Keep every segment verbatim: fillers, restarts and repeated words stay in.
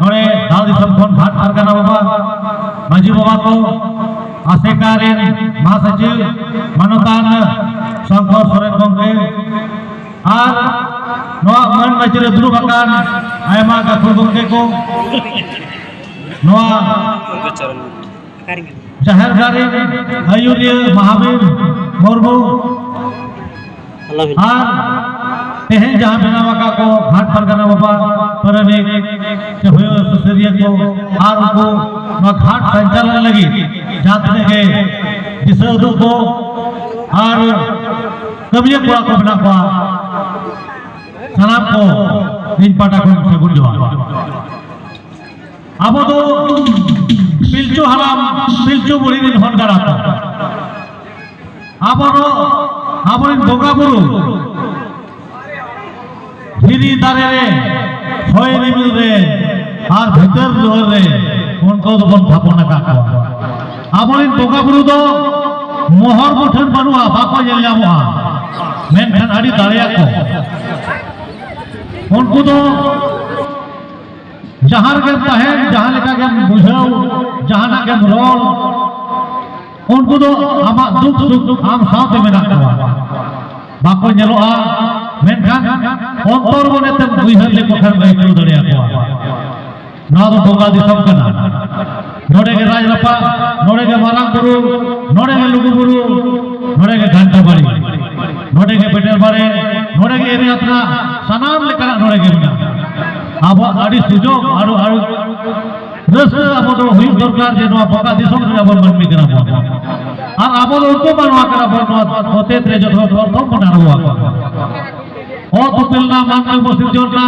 ᱱᱚᱰᱮ ᱫᱟᱣ ᱫᱤᱥᱚᱢ ᱠᱷᱚᱱ ᱜᱷᱟᱴ ᱯᱟᱨᱜᱟᱱᱟ ᱵᱟᱵᱟ, ᱢᱟᱹᱡᱷᱤ ᱵᱟᱵᱟ ᱠᱚ, ᱟᱥᱮᱠᱟ ᱨᱮᱱ ᱢᱟᱦᱟᱥᱚᱪᱤᱵᱽ ᱢᱟᱱᱚᱛᱟᱱ ᱥᱚᱝᱠᱚᱨ ᱥᱚᱨᱮᱱ ᱜᱚᱢᱠᱮ ᱟᱨ ᱱᱚᱣᱟ ᱢᱟᱹᱱ ᱢᱟᱹᱪᱤ ᱨᱮ ᱫᱩᱲᱩᱵ ᱟᱠᱟᱱ ᱟᱭᱢᱟ ᱜᱟᱹᱠᱷᱩᱲ ᱜᱚᱢᱠᱮ ᱠᱚ, ᱱᱚᱣᱟ ᱡᱟᱦᱮᱨ ᱜᱟᱲ ᱨᱮᱱ ᱟᱹᱭᱩᱨᱤᱭᱟᱹ ᱢᱟᱦᱟᱵᱤᱨ ᱢᱩᱨᱢᱩ ᱟᱨ ᱛᱮᱦᱮᱧ ᱡᱟᱦᱟᱸ ᱵᱮᱱᱟᱣ ᱟᱠᱟᱫ ᱠᱚ ᱜᱷᱟᱴ ᱯᱟᱨᱜᱟᱱᱟ ᱵᱟᱵᱟ, ᱯᱟᱨᱟᱱᱤᱠ ᱥᱮ ᱦᱩᱭᱩᱜ ᱥᱩᱥᱟᱹᱨᱤᱭᱟᱹ ᱠᱚ ᱟᱨ ᱩᱱᱠᱩ ᱱᱚᱣᱟ ᱜᱷᱟᱴ ᱥᱟᱧᱪᱟᱞᱚᱱ ᱞᱟᱹᱜᱤᱫ ᱡᱟᱦᱟᱸ ᱛᱤᱱᱟᱹᱜ ᱜᱮ ᱫᱤᱥᱟᱹ ᱩᱫᱩᱜ ᱠᱚ ᱟᱨ ᱠᱟᱹᱢᱤᱭᱟᱹ ᱠᱚᱲᱟ ᱠᱚ ᱢᱮᱱᱟᱜ ᱠᱚᱣᱟ, ᱥᱟᱱᱟᱢ ᱠᱚ ᱤᱧ ᱯᱟᱦᱴᱟ ᱠᱷᱚᱱ ᱥᱟᱹᱜᱩᱱ ᱡᱚᱦᱟᱨ᱾ ᱟᱵᱚ ᱫᱚ ᱯᱤᱞᱪᱩ ᱦᱟᱲᱟᱢ ᱯᱤᱞᱪᱩ ᱵᱩᱲᱦᱤ ᱨᱮᱱ ᱦᱚᱱ ᱜᱟᱲᱟ ᱠᱚ᱾ ᱟᱵᱚ ᱫᱚ ᱟᱵᱚᱨᱮᱱ ᱵᱚᱸᱜᱟ ᱵᱩᱨᱩ ᱫᱷᱤᱨᱤ ᱫᱟᱨᱮ ᱨᱮ, ᱦᱚᱭ ᱨᱤᱢᱤᱞ ᱨᱮ ᱟᱨ ᱵᱷᱤᱛᱟᱹᱨ ᱫᱩᱣᱟᱹᱨ ᱨᱮ ᱩᱱᱠᱩ ᱫᱚᱵᱚᱱ ᱛᱷᱟᱯᱚᱱ ᱟᱠᱟᱫ ᱠᱚᱣᱟ᱾ ᱟᱵᱚᱨᱮᱱ ᱵᱚᱸᱜᱟ ᱵᱩᱨᱩ ᱫᱚ ᱢᱚᱦᱚᱨ ᱢᱩᱴᱷᱟᱹᱱ ᱵᱟᱹᱱᱩᱜᱼᱟ, ᱵᱟᱠᱚ ᱧᱮᱞ ᱧᱟᱢᱚᱜᱼᱟ, ᱢᱮᱱᱠᱷᱟᱱ ᱟᱹᱰᱤ ᱫᱟᱲᱮᱭᱟᱠᱚ᱾ ᱩᱱᱠᱩ ᱫᱚ ᱡᱟᱦᱟᱸ ᱨᱮᱜᱮᱢ ᱛᱟᱦᱮᱱ, ᱡᱟᱦᱟᱸ ᱞᱮᱠᱟ ᱜᱮᱢ ᱵᱩᱡᱷᱟᱹᱣ, ᱡᱟᱦᱟᱱᱟᱜ ᱜᱮᱢ ᱨᱚᱲ, ᱩᱱᱠᱩ ᱫᱚ ᱟᱢᱟᱜ ᱫᱩᱠ ᱥᱩᱠ ᱟᱢ ᱥᱟᱶᱛᱮ ᱢᱮᱱᱟᱜ ᱠᱚᱣᱟ᱾ ᱵᱟᱠᱚ ᱧᱮᱞᱚᱜᱼᱟ, ᱢᱮᱱᱠᱷᱟᱱ ᱚᱱᱛᱚᱨ ᱢᱚᱱᱮ ᱛᱮᱢ ᱩᱭᱦᱟᱹᱨ ᱞᱮᱠᱚ ᱠᱷᱟᱱ ᱮᱢ ᱟᱹᱭᱠᱟᱹᱣ ᱫᱟᱲᱮᱭᱟᱠᱚᱣᱟ᱾ ᱱᱚᱣᱟ ᱫᱚ ᱵᱚᱸᱜᱟ ᱫᱤᱥᱚᱢ ᱠᱟᱱᱟ᱾ ᱱᱚᱰᱮ ᱜᱮ ᱨᱟᱡᱽ ᱨᱟᱯᱟᱡ, ᱱᱚᱰᱮ ᱜᱮ ᱢᱟᱨᱟᱝ ᱵᱩᱨᱩ, ᱱᱚᱰᱮ ᱜᱮ ᱞᱩᱜᱩ ᱵᱩᱨᱩ, ᱱᱚᱰᱮ ᱜᱮ ᱜᱷᱟᱱᱴᱟ ᱵᱟᱲᱤ, ᱱᱚᱰᱮ ᱜᱮ ᱵᱮᱴᱮᱨ ᱵᱟᱲᱮ, ᱱᱚᱰᱮ ᱜᱮ ᱮᱨᱤ ᱟᱛᱨᱟ, ᱥᱟᱱᱟᱢ ᱞᱮᱠᱟᱱᱟᱜ ᱱᱚᱰᱮ ᱜᱮ ᱢᱮᱱᱟᱜᱼᱟ᱾ ᱟᱵᱚᱣᱟᱜ ᱟᱹᱰᱤ ᱥᱩᱡᱳᱜᱽ, ᱟᱹᱰᱤ, ᱟᱹᱰᱤ ᱨᱟᱹᱥᱠᱟᱹ ᱟᱵᱚ ᱫᱚ ᱦᱩᱭᱩᱜ ᱫᱚᱨᱠᱟᱨ ᱡᱮ ᱱᱚᱣᱟ ᱵᱚᱸᱜᱟ ᱫᱤᱥᱚᱢ ᱨᱮ ᱟᱵᱚ ᱢᱟᱹᱱᱢᱤ ᱠᱟᱱᱟ ᱵᱚᱱ᱾ ᱟᱨ ᱟᱵᱚ ᱫᱚ ᱩᱱᱠᱩ ᱢᱟᱱᱣᱟ ᱠᱟᱱᱟ ᱵᱚᱱ, ᱱᱚᱣᱟ ᱚᱛᱮᱛ ᱨᱮ ᱡᱚᱛᱚ ᱦᱚᱲ ᱯᱨᱚᱛᱷᱚᱢ ᱵᱚᱱ ᱟᱬᱜᱚ ᱟᱠᱟᱱᱟ᱾ ᱚᱛ ᱩᱯᱮᱞ ᱮᱱᱟ, ᱢᱟᱹᱱᱢᱤ ᱵᱚ ᱥᱤᱨᱡᱚᱱ ᱮᱱᱟ,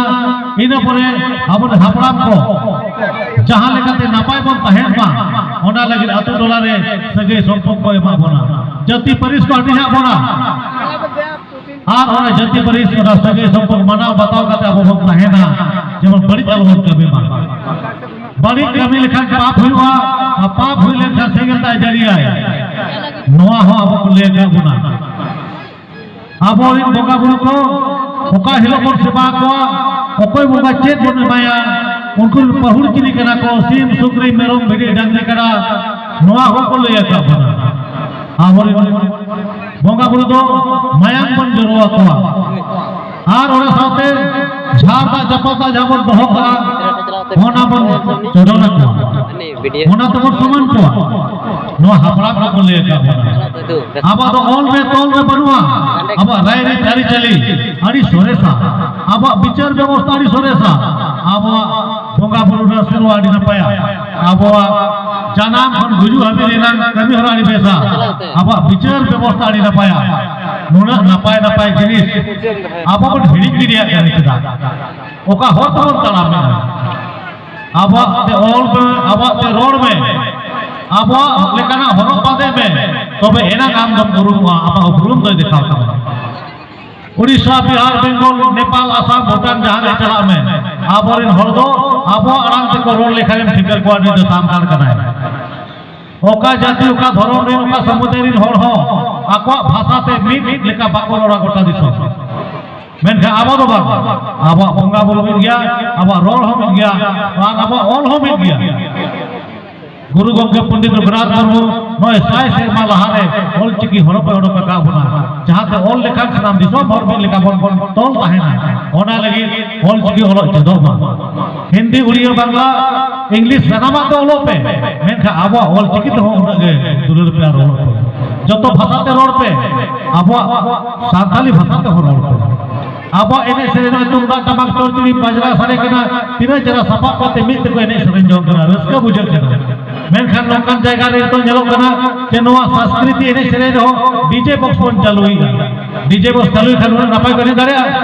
ᱤᱱᱟᱹ ᱯᱚᱨᱮ ᱟᱵᱚᱨᱮᱱ ᱦᱟᱯᱲᱟᱢ ᱠᱚ ᱡᱟᱦᱟᱸ ᱞᱮᱠᱟᱛᱮ ᱱᱟᱯᱟᱭ ᱵᱚᱱ ᱛᱟᱦᱮᱱ ᱢᱟ, ᱚᱱᱟ ᱞᱟᱹᱜᱤᱫ ᱟᱹᱛᱩ ᱴᱚᱞᱟ ᱨᱮ ᱥᱟᱹᱜᱟᱹᱭ ᱥᱚᱢᱯᱚᱨᱠᱚ ᱮᱢᱟ ᱵᱚᱱᱟ, ᱡᱟᱹᱛᱤ ᱯᱟᱹᱨᱤᱥ ᱠᱚ ᱦᱟᱹᱴᱤᱧᱟᱜ ᱵᱚᱱᱟ᱾ ᱟᱨ ᱚᱱᱟ ᱡᱟᱹᱛᱤ ᱯᱟᱹᱨᱤᱥ, ᱚᱱᱟ ᱥᱟᱹᱜᱟᱹᱭ ᱥᱚᱢᱯᱚᱨᱠ ᱢᱟᱱᱟᱣ ᱵᱟᱛᱟᱣ ᱠᱟᱛᱮ ᱟᱵᱚ ᱵᱚᱱ ᱛᱟᱦᱮᱱᱟ, ᱡᱮᱢᱚᱱ ᱵᱟᱹᱲᱤᱡ ᱟᱞᱚ ᱵᱚᱱ ᱠᱟᱹᱢᱤ ᱢᱟ᱾ ᱵᱟᱹᱲᱤᱡ ᱠᱟᱹᱢᱤ ᱞᱮᱠᱷᱟᱱ ᱯᱟᱯ ᱦᱩᱭᱩᱜᱼᱟ, ᱟᱨ ᱯᱟᱯ ᱦᱩᱭ ᱞᱮᱱᱠᱷᱟᱱ ᱥᱮᱸᱜᱮᱞ ᱫᱟᱜ ᱡᱟᱹᱲᱤᱭᱟᱭ᱾ ᱱᱚᱣᱟ ᱦᱚᱸ ᱟᱵᱚ ᱠᱚ ᱞᱟᱹᱭ ᱟᱠᱟᱫ ᱵᱚᱱᱟ᱾ ᱟᱵᱚᱨᱮᱱ ᱵᱚᱸᱜᱟ ᱵᱩᱨᱩ ᱠᱚ ᱚᱠᱟ ᱦᱤᱞᱳᱜ ᱵᱚᱱ ᱥᱮᱵᱟ ᱠᱚᱣᱟ, ᱚᱠᱚᱭ ᱵᱚᱸᱜᱟ ᱪᱮᱫ ᱵᱚᱱ ᱮᱢᱟᱭᱟ? ᱩᱱᱠᱩ ᱯᱟᱹᱦᱩᱲ ᱪᱤᱞᱤ ᱠᱟᱱᱟ ᱠᱚ? ᱥᱤᱢ, ᱥᱩᱠᱨᱤ, ᱢᱮᱨᱚᱢ, ᱵᱷᱤᱰᱤ, ᱰᱟᱝᱨᱤ, ᱠᱟᱰᱟ, ᱱᱚᱣᱟ ᱦᱚᱸᱠᱚ ᱞᱟᱹᱭ ᱟᱠᱟᱫ ᱵᱚᱱᱟ᱾ ᱟᱵᱚᱨᱮᱱ ᱵᱚᱸᱜᱟ ᱵᱩᱨᱩ ᱫᱚ ᱢᱟᱭᱟᱢ ᱵᱚᱱ ᱡᱚᱨᱚ ᱟᱠᱚᱣᱟ᱾ ᱟᱨ ᱚᱱᱟ ᱥᱟᱶᱛᱮ ᱡᱷᱟᱨ ᱫᱟᱜ, ᱪᱟᱯᱟ ᱫᱟᱜ ᱡᱟᱦᱟᱸ ᱵᱚᱱ ᱫᱚᱦᱚ ᱠᱟᱜᱼᱟ, ᱚᱱᱟ ᱵᱚᱱ ᱪᱚᱰᱚᱨ ᱟᱠᱚᱣᱟ᱾ ᱚᱱᱟ ᱛᱮᱵᱚᱱ ᱥᱚᱢᱟᱱ ᱠᱚᱣᱟ᱾ ᱱᱚᱣᱟ ᱦᱟᱯᱲᱟᱢ ᱠᱚᱠᱚ ᱞᱟᱹᱭ ᱟᱠᱟᱫ ᱵᱚᱱᱟ᱾ ᱟᱵᱚᱣᱟᱜ ᱫᱚ ᱚᱞ ᱨᱮ ᱛᱚᱞ ᱨᱮ ᱵᱟᱹᱱᱩᱜᱼᱟ᱾ ᱟᱵᱚᱣᱟᱜ ᱨᱟᱭᱨᱤᱛ ᱟᱹᱨᱤᱪᱟᱹᱞᱤ ᱟᱹᱰᱤ ᱥᱚᱨᱮᱥᱟ, ᱟᱵᱚᱣᱟᱜ ᱵᱤᱪᱟᱹᱨ ᱵᱮᱵᱚᱥᱛᱷᱟ ᱟᱹᱰᱤ ᱥᱚᱨᱮᱥᱟ, ᱟᱵᱚᱣᱟᱜ ᱵᱚᱸᱜᱟ ᱵᱩᱨᱩ ᱨᱮᱱᱟᱜ ᱥᱮᱨᱣᱟ ᱟᱹᱰᱤ ᱱᱟᱯᱟᱭᱟ, ᱟᱵᱚᱣᱟᱜ ᱡᱟᱱᱟᱢ ᱠᱷᱚᱱ ᱜᱩᱡᱩᱜ ᱦᱟᱹᱵᱤᱡ ᱨᱮᱱᱟᱜ ᱠᱟᱹᱢᱤ ᱦᱚᱨᱟ ᱟᱹᱰᱤ ᱵᱮᱥᱟ, ᱟᱵᱚᱣᱟᱜ ᱵᱤᱪᱟᱹᱨ ᱵᱮᱵᱚᱥᱛᱷᱟ ᱟᱹᱰᱤ ᱱᱟᱯᱟᱭᱟ᱾ ᱱᱩᱱᱟᱹᱜ ᱱᱟᱯᱟᱭ ᱱᱟᱯᱟᱭ ᱡᱤᱱᱤᱥ ᱟᱵᱚ ᱵᱚᱱ ᱦᱤᱲᱤᱧ ᱜᱤᱰᱤᱭᱟᱜ ᱠᱟᱱᱟ᱾ ᱪᱮᱫᱟᱜ? ᱚᱠᱟ ᱦᱚᱨ ᱛᱮᱵᱚᱱ ᱛᱟᱲᱟᱢ ᱮᱫᱟ? ᱟᱵᱚᱣᱟᱜ ᱛᱮ ᱚᱞ ᱢᱮ, ᱟᱵᱚᱣᱟᱜ ᱛᱮ ᱨᱚᱲ ᱢᱮ, ᱟᱵᱚᱣᱟᱜ ᱞᱮᱠᱟᱱᱟᱜ ᱦᱚᱨᱚᱜ ᱵᱟᱸᱫᱮ ᱢᱮ, ᱛᱚᱵᱮ ᱮᱱᱟᱝ ᱟᱢ ᱫᱚᱢ ᱩᱨᱩᱢᱚᱜᱼᱟ, ᱟᱢᱟᱜ ᱩᱯᱨᱩᱢ ᱫᱚᱭ ᱫᱮᱠᱷᱟᱣ ᱛᱟᱢᱟ᱾ ᱩᱲᱤᱥᱥᱟ, ᱵᱤᱦᱟᱨ, ᱵᱮᱝᱜᱚᱞ, ᱱᱮᱯᱟᱞ, ᱟᱥᱟᱢ, ᱵᱷᱩᱴᱟᱱ ᱡᱟᱦᱟᱸ ᱨᱮ ᱪᱟᱞᱟᱜ ᱢᱮ, ᱟᱵᱚᱨᱮᱱ ᱦᱚᱲ ᱫᱚ ᱟᱵᱚᱣᱟᱜ ᱟᱲᱟᱝ ᱛᱮᱠᱚ ᱨᱚᱲ ᱞᱮᱠᱷᱟᱱᱮᱢ ᱴᱷᱤᱠᱟᱹ ᱠᱚᱣᱟ ᱱᱩᱭ ᱫᱚ ᱥᱟᱱᱛᱟᱲ ᱠᱟᱱᱟᱭ᱾ ᱚᱠᱟ ᱡᱟᱹᱛᱤ, ᱚᱠᱟ ᱫᱷᱚᱨᱚᱢ ᱨᱮᱱ, ᱚᱠᱟ ᱥᱚᱢᱩᱫᱟᱭ ᱨᱮᱱ ᱦᱚᱲ ᱦᱚᱸ ᱟᱠᱚᱣᱟᱜ ᱵᱷᱟᱥᱟ ᱛᱮ ᱢᱤᱫ ᱞᱮᱠᱟ ᱵᱟᱠᱚ ᱨᱚᱲᱟ ᱜᱚᱴᱟ ᱫᱤᱥᱚᱢ᱾ ᱢᱮᱱᱠᱷᱟᱱ ᱟᱵᱚ ᱫᱚ ᱵᱟᱝ, ᱟᱵᱚᱣᱟᱜ ᱵᱚᱸᱜᱟ ᱵᱩᱨᱩ ᱢᱤᱫ ᱜᱮᱭᱟ, ᱟᱵᱚᱣᱟᱜ ᱨᱚᱲ ᱦᱚᱸ ᱢᱤᱫ ᱜᱮᱭᱟ, ᱟᱨ ᱟᱵᱚᱣᱟᱜ ᱚᱞ ᱦᱚᱸ ᱢᱤᱫ ᱜᱮᱭᱟ᱾ ᱜᱩᱨᱩ ᱜᱚᱢᱠᱮ ᱯᱚᱱᱰᱤᱛ ᱨᱚᱜᱷᱩᱱᱟᱛᱷ ᱢᱩᱨᱢᱩ ᱱᱚᱜᱼᱚᱭ ᱥᱟᱭ ᱥᱮᱨᱢᱟ ᱞᱟᱦᱟᱨᱮ ᱚᱞ ᱪᱤᱠᱤ ᱦᱚᱨᱚᱯ ᱮ ᱚᱰᱚᱠ ᱟᱠᱟᱫ ᱵᱚᱱᱟ, ᱡᱟᱦᱟᱸᱛᱮ ᱚᱞ ᱞᱮᱠᱷᱟᱱ ᱥᱟᱱᱟᱢ ᱫᱤᱥᱚᱢ ᱦᱚᱲ ᱢᱤᱫ ᱞᱮᱠᱟ ᱵᱚᱱ, ᱵᱚᱱ ᱛᱚᱞ ᱛᱟᱦᱮᱱᱟ᱾ ᱚᱱᱟ ᱞᱟᱹᱜᱤᱫ ᱚᱞ ᱪᱤᱠᱤ ᱚᱞᱚᱜ ᱪᱮᱫᱚᱜ ᱢᱟ᱾ ᱦᱤᱱᱫᱤ, ᱩᱲᱤᱭᱟ, ᱵᱟᱝᱞᱟ, ᱤᱝᱞᱤᱥ ᱥᱟᱱᱟᱢᱟᱜ ᱛᱮ ᱚᱞᱚᱜ ᱯᱮ, ᱢᱮᱱᱠᱷᱟᱱ ᱟᱵᱚᱣᱟᱜ ᱚᱞ ᱪᱤᱠᱤ ᱛᱮᱦᱚᱸ ᱩᱱᱟᱹᱜ ᱜᱮ ᱫᱩᱞᱟᱹᱲ ᱯᱮ ᱟᱨ ᱚᱞᱚᱜ ᱯᱮ᱾ ᱡᱚᱛᱚ ᱵᱷᱟᱥᱟ ᱛᱮ ᱨᱚᱲ ᱯᱮ, ᱟᱵᱚᱣᱟᱜ ᱥᱟᱱᱛᱟᱞᱤ ᱵᱷᱟᱥᱟ ᱛᱮᱦᱚᱸ ᱨᱚᱲ ᱯᱮ᱾ ᱟᱵᱚᱣᱟᱜ ᱮᱱᱮᱡ ᱥᱮᱨᱮᱧ ᱱᱚᱜᱼᱚᱭ ᱛᱩᱢᱫᱟᱜ ᱴᱟᱢᱟᱠ ᱪᱚᱲᱪᱩᱲᱤ ᱵᱟᱡᱽᱱᱟ ᱥᱟᱰᱮ ᱠᱟᱱᱟ, ᱛᱤᱱᱟᱹᱜ ᱪᱮᱦᱨᱟ ᱥᱟᱯᱟᱵ ᱠᱟᱛᱮ ᱢᱤᱫ ᱛᱮᱠᱚ ᱮᱱᱮᱡ ᱥᱮᱨᱮᱧ ᱡᱚᱝ ᱠᱟᱱᱟ, ᱨᱟᱹᱥᱠᱟᱹ ᱵᱩᱡᱷᱟᱹᱜ ᱠᱟᱱᱟ᱾ ᱢᱮᱱᱠᱷᱟᱱ ᱱᱚᱝᱠᱟᱱ ᱡᱟᱭᱜᱟ ᱨᱮ ᱱᱤᱛᱚᱜ ᱧᱮᱞᱚᱜ ᱠᱟᱱᱟ ᱡᱮ ᱱᱚᱣᱟ ᱥᱟᱸᱥᱠᱨᱤᱛᱤ ᱮᱱᱮᱡ ᱥᱮᱨᱮᱧ ᱨᱮᱦᱚᱸ ᱰᱤᱡᱮ ᱵᱚᱠᱥ ᱵᱚᱱ ᱪᱟᱹᱞᱩᱭᱮᱫᱟ᱾ ᱰᱤᱡᱮ ᱵᱚᱠᱥ ᱪᱟᱹᱞᱩᱭ ᱠᱷᱟᱱ ᱩᱱᱟᱹᱜ ᱱᱟᱯᱟᱭ ᱠᱚ ᱮᱱᱮᱡ ᱫᱟᱲᱮᱭᱟᱜᱼᱟ?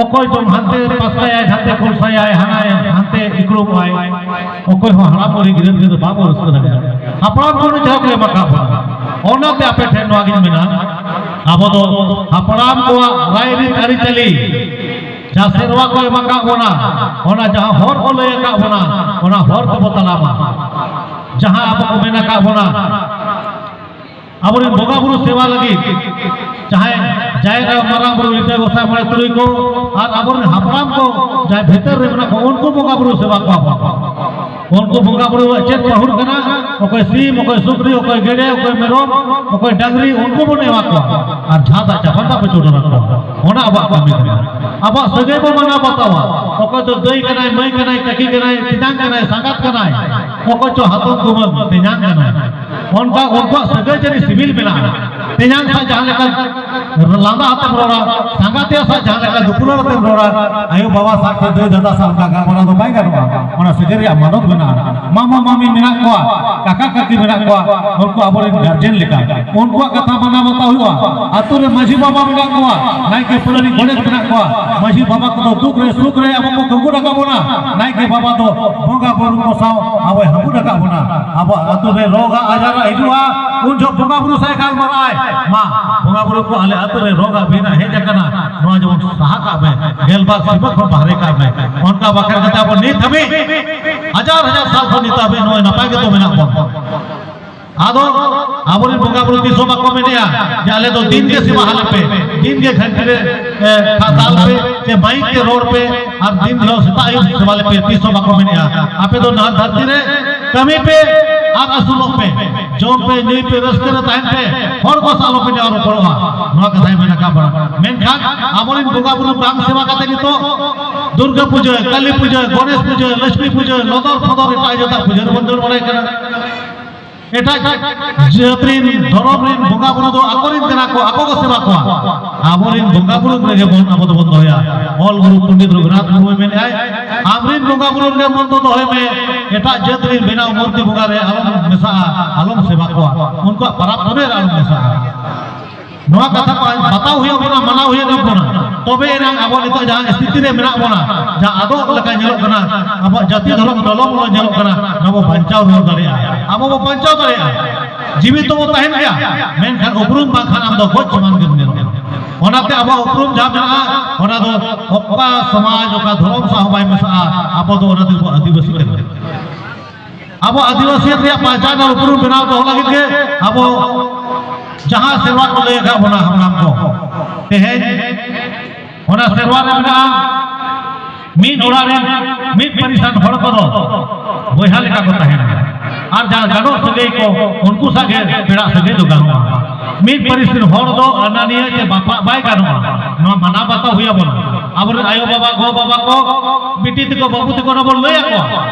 ᱚᱠᱚᱭ ᱪᱚᱝ ᱦᱟᱱᱛᱮ ᱯᱟᱥᱠᱟᱭᱟᱭ, ᱦᱟᱱᱛᱮ ᱠᱚᱞᱥᱟᱭᱟᱭ, ᱦᱟᱱᱟᱭ ᱦᱟᱱᱛᱮ ᱤᱠᱲᱩᱢᱚᱜᱼᱟᱭ᱾ ᱚᱠᱚᱭ ᱦᱚᱸ ᱦᱟᱲᱟᱢ ᱵᱩᱲᱦᱤ ᱜᱤᱫᱽᱨᱟᱹ ᱯᱤᱫᱽᱨᱟᱹ ᱫᱚ ᱵᱟᱵᱚ ᱨᱟᱹᱥᱠᱟᱹ ᱫᱟᱲᱮᱭᱟᱜᱼᱟ᱾ ᱦᱟᱯᱲᱟᱢ ᱠᱚ ᱡᱟᱦᱟᱸ ᱠᱚ ᱮᱢ ᱟᱠᱟᱫ ᱵᱚᱱᱟ, ᱚᱱᱟᱛᱮ ᱟᱯᱮ ᱴᱷᱮᱱ ᱱᱚᱣᱟ ᱜᱤᱧ ᱢᱮᱱᱟ, ᱟᱵᱚ ᱫᱚ ᱦᱟᱯᱲᱟᱢ ᱠᱚᱣᱟᱜ ᱨᱟᱭᱨᱤᱛ ᱟᱹᱨᱤᱪᱟᱹᱞᱤ, ᱡᱟᱦᱟᱸ ᱥᱮᱨᱣᱟ ᱠᱚ ᱮᱢ ᱟᱠᱟᱫ ᱵᱚᱱᱟ, ᱚᱱᱟ ᱡᱟᱦᱟᱸ ᱦᱚᱨ ᱠᱚ ᱞᱟᱹᱭ ᱟᱠᱟᱫ ᱵᱚᱱᱟ, ᱚᱱᱟ ᱦᱚᱨ ᱛᱮᱵᱚ ᱛᱟᱲᱟᱢᱟ᱾ ᱡᱟᱦᱟᱸ ᱟᱵᱚ ᱠᱚ ᱢᱮᱱ ᱟᱠᱟᱫ ᱵᱚᱱᱟ, ᱟᱵᱚᱨᱮᱱ ᱵᱚᱸᱜᱟ ᱵᱩᱨᱩ ᱥᱮᱵᱟ ᱞᱟᱹᱜᱤᱫ ᱡᱟᱦᱟᱸᱭ ᱡᱟᱦᱮᱨ ᱟᱭᱳ, ᱢᱟᱨᱟᱝ ᱵᱩᱨᱩ, ᱞᱤᱴᱟᱹ ᱜᱚᱸᱥᱟᱭ, ᱢᱚᱬᱮ ᱛᱩᱨᱩᱭ ᱠᱚ ᱟᱨ ᱟᱵᱚᱨᱮᱱ ᱦᱟᱯᱲᱟᱢ ᱠᱚ ᱡᱟᱦᱟᱸᱭ ᱵᱷᱤᱛᱟᱹᱨ ᱨᱮ ᱢᱮᱱᱟᱜ ᱠᱚᱣᱟ, ᱩᱱᱠᱩ ᱵᱚᱸᱜᱟ ᱵᱩᱨᱩ ᱥᱮᱵᱟ ᱠᱚᱣᱟ ᱵᱚᱱ᱾ ᱩᱱᱠᱩ ᱵᱚᱸᱜᱟ ᱵᱩᱨᱩᱣᱟᱜ ᱪᱮᱫ ᱯᱟᱹᱦᱩᱲ ᱠᱟᱱᱟ, ᱚᱠᱚᱭ ᱥᱤᱢ, ᱚᱠᱚᱭ ᱥᱩᱠᱨᱤ, ᱚᱠᱚᱭ ᱜᱮᱰᱮ, ᱚᱠᱚᱭ ᱢᱮᱨᱚᱢ, ᱚᱠᱚᱭ ᱰᱟᱝᱨᱤ, ᱩᱱᱠᱩ ᱵᱚᱱ ᱮᱢᱟ ᱠᱚᱣᱟ᱾ ᱟᱨ ᱡᱟᱦᱟᱸ ᱫᱟᱜ ᱪᱟᱛᱚᱢ ᱫᱟᱜ ᱵᱚᱱ ᱪᱚᱰᱚᱨ ᱟᱠᱚᱣᱟ, ᱚᱱᱟ ᱟᱵᱚᱣᱟᱜ ᱠᱟᱹᱢᱤ ᱠᱟᱱᱟ᱾ ᱟᱵᱚᱣᱟᱜ ᱥᱟᱹᱜᱟᱹᱭ ᱵᱚᱱ ᱢᱟᱱᱟᱣ ᱵᱟᱛᱟᱣᱟ᱾ ᱚᱠᱚᱭ ᱫᱚ ᱫᱟᱹᱭ ᱠᱟᱱᱟᱭ, ᱢᱟᱹᱭ ᱠᱟᱱᱟᱭ, ᱠᱟᱹᱠᱤ ᱠᱟᱱᱟᱭ, ᱛᱮᱧᱟᱝ ᱠᱟᱱᱟᱭ, ᱥᱟᱸᱜᱟᱛ ᱠᱟᱱᱟᱭ, ᱚᱠᱚᱭ ᱪᱚ ᱦᱟᱛᱚᱢ ᱠᱩᱢᱟᱹᱝ ᱛᱮᱧᱟᱝ ᱠᱟᱱᱟᱭ, ᱚᱱᱠᱟ ᱩᱱᱠᱩᱣᱟᱜ ᱥᱟᱹᱜᱟᱹᱭ ᱡᱟᱹᱱᱤᱡ ᱥᱤᱵᱤᱞ ᱢᱮᱱᱟᱜᱼᱟ᱾ ᱛᱮᱧᱟᱝ ᱥᱟᱶ ᱡᱟᱦᱟᱸ ᱞᱮᱠᱟ ᱞᱟᱸᱫᱟ ᱟᱛᱮᱢ ᱨᱚᱲᱟ, ᱥᱟᱸᱜᱟᱛᱤᱭᱟᱹ ᱥᱟᱶ ᱡᱟᱦᱟᱸ ᱞᱮᱠᱟ ᱫᱩᱯᱩᱞᱟᱹᱲ ᱟᱛᱮᱢ ᱨᱚᱲᱟ, ᱟᱭᱳ ᱵᱟᱵᱟ ᱥᱟᱶ ᱥᱮ ᱫᱟᱹᱭ ᱫᱟᱫᱟ ᱥᱟᱶ ᱚᱱᱠᱟ ᱜᱟᱞᱢᱟᱨᱟᱣ ᱫᱚ ᱵᱟᱭ ᱜᱟᱱᱚᱜᱼᱟ᱾ ᱚᱱᱟ ᱥᱟᱹᱜᱟᱹᱭ ᱨᱮᱭᱟᱜ ᱢᱟᱱᱚᱛ ᱢᱮᱱᱟᱜᱼᱟ᱾ ᱢᱟᱢᱟ ᱢᱟᱢᱤ ᱢᱮᱱᱟᱜ ᱠᱚᱣᱟ, ᱠᱟᱠᱟ ᱠᱟᱠᱤ ᱢᱮᱱᱟᱜ ᱠᱚᱣᱟ, ᱩᱱᱠᱩ ᱟᱵᱚᱨᱮᱱ ᱜᱟᱨᱡᱮᱱ ᱞᱮᱠᱟ, ᱩᱱᱠᱩᱣᱟᱜ ᱠᱟᱛᱷᱟ ᱢᱟᱱᱟᱣ ᱵᱟᱛᱟᱣ ᱦᱩᱭᱩᱜᱼᱟ᱾ ᱟᱛᱳ ᱨᱮ ᱢᱟᱹᱡᱷᱤ ᱵᱟᱵᱟ ᱢᱮᱱᱟᱜ ᱠᱚᱣᱟ, ᱱᱟᱭᱠᱮ ᱯᱟᱨᱟᱱᱤᱠ ᱜᱚᱰᱮᱛ ᱢᱮᱱᱟᱜ ᱠᱚᱣᱟ, ᱢᱟᱹᱡᱷᱤ ᱵᱟᱵᱟ ᱠᱚᱫᱚ ᱫᱩᱠ ᱨᱮ ᱥᱩᱠ ᱨᱮ ᱟᱵᱚ ᱠᱚ ᱠᱩᱢᱵᱩ ᱨᱟᱠᱟᱵ ᱵᱚᱱᱟ, ᱱᱟᱭᱠᱮ ᱵᱟᱵᱟ ᱫᱚ ᱵᱚᱸᱜᱟ ᱵᱩᱨᱩ ᱠᱚ ᱥᱟᱶ ᱟᱵᱚᱭ ᱦᱟᱹᱯᱩᱫ ᱟᱠᱟᱫ ᱵᱚᱱᱟ᱾ ᱟᱵᱚ ᱟᱛᱳ ᱨᱮ ᱨᱳᱜᱽ ᱟᱡᱟᱨ ᱦᱤᱡᱩᱜᱼᱟ, ᱩᱱ ᱡᱚᱦᱚᱜ ᱵᱚᱸᱜᱟ ᱵᱩᱨᱩ ᱥᱟᱶ ᱜᱟᱞᱢᱟᱨᱟᱜᱼᱟᱭ, ᱢᱟ ᱵᱚᱸᱜᱟ ᱵᱩᱨᱩ ᱠᱚ ᱟᱞᱮ ᱟᱛᱳ ᱨᱮ ᱨᱳᱜᱽ ᱟᱜ ᱵᱷᱤᱱ ᱦᱮᱡ ᱟᱠᱟᱱᱟ, ᱱᱚᱣᱟ ᱡᱮᱢᱚᱱ ᱥᱟᱦᱟ ᱠᱟᱜ ᱢᱮ, ᱜᱮᱞᱵᱟᱨ ᱥᱤᱢᱟᱹ ᱠᱷᱚᱱ ᱵᱟᱦᱨᱮ ᱠᱟᱜ ᱢᱮ᱾ ᱚᱱᱠᱟ ᱵᱟᱠᱷᱮᱲ ᱠᱟᱛᱮ ᱟᱵᱚ ᱱᱤᱛ ᱦᱟᱹᱵᱤᱡ ᱦᱟᱡᱟᱨ ᱦᱟᱡᱟᱨ ᱥᱟᱞ ᱠᱷᱚᱱ ᱱᱤᱛ ᱦᱟᱹᱵᱤᱡ ᱱᱚᱜᱼᱚᱭ ᱱᱟᱯᱟᱭ ᱜᱮᱛᱚ ᱢᱮᱱᱟᱜ ᱵᱚᱱ᱾ ᱟᱫᱚ ᱟᱵᱚᱨᱮᱱ ᱵᱚᱸᱜᱟ ᱵᱩᱨᱩ ᱛᱤᱥ ᱦᱚᱸ ᱵᱟᱠᱚ ᱢᱮᱱᱮᱜᱼᱟ ᱡᱮ ᱟᱞᱮ ᱫᱚ ᱫᱤᱱ ᱜᱮ ᱥᱮᱵᱟ ᱟᱞᱮ ᱯᱮ, ᱫᱤᱱ ᱜᱮ ᱜᱷᱟᱱᱴᱤ ᱨᱮ, ᱮ, ᱠᱷᱟᱥ ᱫᱟᱞ ᱯᱮ, ᱥᱮ ᱢᱟᱭᱤᱠ ᱛᱮ ᱨᱚᱲ ᱯᱮ, ᱟᱨ ᱫᱤᱱ ᱦᱤᱞᱳᱜ ᱥᱮᱛᱟᱜ ᱟᱹᱭᱩᱵ ᱥᱮᱵᱟ ᱞᱮ ᱯᱮ, ᱛᱤᱥ ᱦᱚᱸ ᱵᱟᱠᱚ ᱢᱮᱱᱮᱜᱼᱟ᱾ ᱟᱯᱮ ᱫᱚ ᱱᱚᱣᱟ ᱫᱷᱟᱹᱨᱛᱤ ᱨᱮ ᱠᱟᱹᱢᱤ ᱯᱮ ᱟᱨ ᱟᱹᱥᱩᱞᱚᱜ ᱯᱮ, ᱡᱚᱢ ᱯᱮ, ᱧᱩᱭ ᱯᱮ, ᱨᱟᱹᱥᱠᱟᱹ ᱨᱮ ᱛᱟᱦᱮᱱ ᱯᱮ, ᱦᱚᱲ ᱠᱚ ᱥᱟᱶ ᱟᱞᱚ ᱯᱮ ᱡᱟᱣᱨᱟ ᱨᱚᱯᱚᱲᱚᱜᱼᱟ᱾ ᱱᱚᱣᱟ ᱠᱟᱛᱷᱟᱭ ᱢᱮᱱ ᱟᱠᱟᱫ ᱵᱚᱱᱟ᱾ ᱢᱮᱱᱠᱷᱟᱱ ᱟᱵᱚᱨᱮᱱ ᱵᱚᱸᱜᱟ ᱵᱩᱨᱩ ᱵᱟᱝ ᱥᱮᱵᱟ ᱠᱟᱛᱮ ᱱᱤᱛᱚᱜ ᱫᱩᱨᱜᱟᱹ ᱯᱩᱡᱟᱹ, ᱠᱟᱹᱞᱤ ᱯᱩᱡᱟᱹ, ᱜᱚᱱᱮᱥ ᱯᱩᱡᱟᱹ, ᱞᱚᱠᱥᱢᱤ ᱯᱩᱡᱟᱹ, ᱞᱚᱫᱚᱨ ᱯᱷᱚᱫᱚᱨ ᱮᱴᱟᱜ ᱡᱟᱹᱛᱟᱜ ᱯᱩᱡᱟᱹ ᱨᱮᱵᱚᱱ ᱫᱟᱹᱲ ᱵᱟᱲᱟᱭ ᱠᱟᱱᱟ᱾ ᱮᱴᱟᱜ ᱡᱟᱹᱛ ᱨᱤᱱ ᱫᱷᱚᱨᱚᱢ ᱨᱤᱱ ᱵᱚᱸᱜᱟ ᱵᱩᱨᱩ ᱫᱚ ᱟᱠᱚᱨᱤᱱ ᱠᱟᱱᱟ ᱠᱚ, ᱟᱠᱚ ᱠᱚ ᱥᱮᱵᱟ ᱠᱚᱣᱟ᱾ ᱟᱵᱚᱨᱤᱱ ᱵᱚᱸᱜᱟ ᱵᱩᱨᱩ ᱨᱮᱜᱮ ᱵᱚᱱ ᱟᱵᱚ ᱫᱚᱵᱚᱱ ᱫᱚᱦᱚᱭᱟ᱾ ᱚᱞ ᱜᱩᱨᱩ ᱯᱚᱱᱰᱤᱛ ᱨᱚᱜᱷᱩᱱᱟᱛᱷ ᱢᱩᱨᱢᱩᱭ ᱢᱮᱱᱮᱫᱼᱟᱭ, ᱟᱢᱨᱤᱱ ᱵᱚᱸᱜᱟ ᱵᱩᱨᱩ ᱨᱮᱜᱮ ᱢᱚᱱ ᱫᱚ ᱫᱚᱦᱚᱭ ᱢᱮ, ᱮᱴᱟᱜ ᱡᱟᱹᱛ ᱨᱤᱱ ᱵᱮᱱᱟᱣ ᱢᱩᱨᱛᱤ ᱵᱚᱸᱜᱟ ᱨᱮ ᱟᱞᱚᱢ ᱢᱮᱥᱟᱜᱼᱟ, ᱟᱞᱚᱢ ᱥᱮᱵᱟ ᱠᱚᱣᱟ, ᱩᱱᱠᱩᱣᱟᱜ ᱯᱟᱨᱟᱵᱽ ᱯᱩᱱᱟᱹᱭ ᱨᱮ ᱟᱞᱚᱢ ᱢᱮᱥᱟᱜᱼᱟ᱾ ᱱᱚᱣᱟ ᱠᱟᱛᱷᱟ ᱠᱚ ᱵᱟᱛᱟᱣ ᱦᱩᱭᱩᱜ ᱵᱚᱱᱟ, ᱢᱟᱱᱟᱣ ᱦᱩᱭᱩᱜ ᱛᱟᱵᱚᱱᱟ, ᱛᱚᱵᱮ ᱮᱱᱟᱝ ᱟᱵᱚ ᱱᱤᱛᱚᱜ ᱡᱟᱦᱟᱸ ᱥᱛᱷᱤᱛᱤ ᱨᱮ ᱢᱮᱱᱟᱜ ᱵᱚᱱᱟ, ᱡᱟᱦᱟᱸ ᱟᱫᱚᱜ ᱞᱮᱠᱟ ᱧᱮᱞᱚᱜ ᱠᱟᱱᱟ, ᱟᱵᱚᱣᱟᱜ ᱡᱟᱹᱛᱤ ᱫᱷᱚᱨᱚᱢ ᱰᱚᱞᱚᱢᱚᱞᱚ ᱧᱮᱞᱚᱜ ᱠᱟᱱᱟ, ᱱᱚᱣᱟ ᱵᱚ ᱵᱟᱧᱪᱟᱣ ᱨᱩᱣᱟᱹᱲ ᱫᱟᱲᱮᱭᱟᱜᱼᱟ, ᱟᱵᱚ ᱵᱚ ᱵᱟᱧᱪᱟᱣ ᱫᱟᱲᱮᱭᱟᱜᱼᱟ᱾ ᱡᱤᱣᱤ ᱛᱚᱵᱚ ᱛᱟᱦᱮᱱ ᱜᱮᱭᱟ, ᱢᱮᱱᱠᱷᱟᱱ ᱩᱯᱨᱩᱢ ᱵᱟᱝᱠᱷᱟᱱ ᱟᱢ ᱫᱚ ᱜᱚᱡ ᱥᱚᱢᱟᱱ ᱜᱮᱢ ᱧᱮᱞᱚᱜᱼᱟ᱾ ᱚᱱᱟᱛᱮ ᱟᱵᱚᱣᱟᱜ ᱩᱯᱨᱩᱢ ᱡᱟᱦᱟᱸ ᱢᱮᱱᱟᱜᱼᱟ, ᱚᱱᱟ ᱫᱚ ᱚᱠᱟ ᱥᱚᱢᱟᱡᱽ, ᱚᱠᱟ ᱫᱷᱚᱨᱚᱢ ᱥᱟᱶ ᱦᱚᱸ ᱵᱟᱭ ᱢᱮᱥᱟᱜᱼᱟ᱾ ᱟᱵᱚ ᱫᱚ ᱚᱱᱟ ᱛᱮᱜᱮ ᱵᱚ ᱟᱹᱫᱤᱵᱟᱹᱥᱤ ᱠᱟᱱᱟ᱾ ᱟᱵᱚ ᱟᱹᱫᱤᱵᱟᱹᱥᱤ ᱨᱮᱭᱟᱜ ᱯᱟᱦᱪᱟᱱ ᱟᱨ ᱩᱯᱨᱩᱢ ᱵᱮᱱᱟᱣ ᱫᱚᱦᱚ ᱞᱟᱹᱜᱤᱫ ᱜᱮ ᱟᱵᱚ ᱡᱟᱦᱟᱸ ᱥᱮᱨᱣᱟ ᱠᱚ ᱞᱟᱹᱭ ᱟᱠᱟᱫ ᱵᱚᱱᱟ ᱦᱟᱯᱲᱟᱢ ᱠᱚ, ᱛᱮᱦᱮᱧ ᱚᱱᱟ ᱥᱮᱨᱣᱟ ᱨᱮ ᱢᱮᱱᱟᱜᱼᱟ, ᱢᱤᱫ ᱚᱲᱟᱜ ᱨᱮᱱ ᱢᱤᱫ ᱯᱟᱹᱨᱤᱥᱟᱱ ᱦᱚᱲ ᱠᱚᱫᱚ ᱵᱚᱭᱦᱟ ᱞᱮᱠᱟ ᱠᱚ ᱛᱟᱦᱮᱱᱟ᱾ ᱟᱨ ᱡᱟᱦᱟᱸ ᱜᱟᱱᱚᱜ ᱥᱟᱹᱜᱟᱹᱭ ᱠᱚ, ᱩᱱᱠᱩ ᱥᱟᱶ ᱜᱮ ᱯᱮᱲᱟ ᱥᱟᱹᱜᱟᱹᱭ ᱫᱚ ᱜᱟᱱᱚᱜᱼᱟ᱾ ᱢᱤᱫ ᱯᱟᱹᱨᱤᱥ ᱨᱮᱱ ᱦᱚᱲ ᱫᱚ ᱦᱟᱱᱟ ᱱᱤᱭᱟᱹ ᱛᱮ ᱵᱟᱯᱞᱟᱜ ᱵᱟᱭ ᱜᱟᱱᱚᱜᱼᱟ᱾ ᱱᱚᱣᱟ ᱢᱟᱱᱟᱣ ᱵᱟᱛᱟᱣ ᱦᱩᱭ ᱟᱵᱚᱱᱟ᱾ ᱟᱵᱚᱨᱮᱱ ᱟᱭᱳ ᱵᱟᱵᱟ, ᱜᱚ ᱵᱟᱵᱟ ᱠᱚ, ᱵᱤᱴᱤ ᱛᱮᱠᱚ, ᱵᱟᱹᱵᱩ ᱛᱮᱠᱚ ᱚᱱᱟ ᱵᱚᱱ ᱞᱟᱹᱭ ᱟᱠᱚᱣᱟ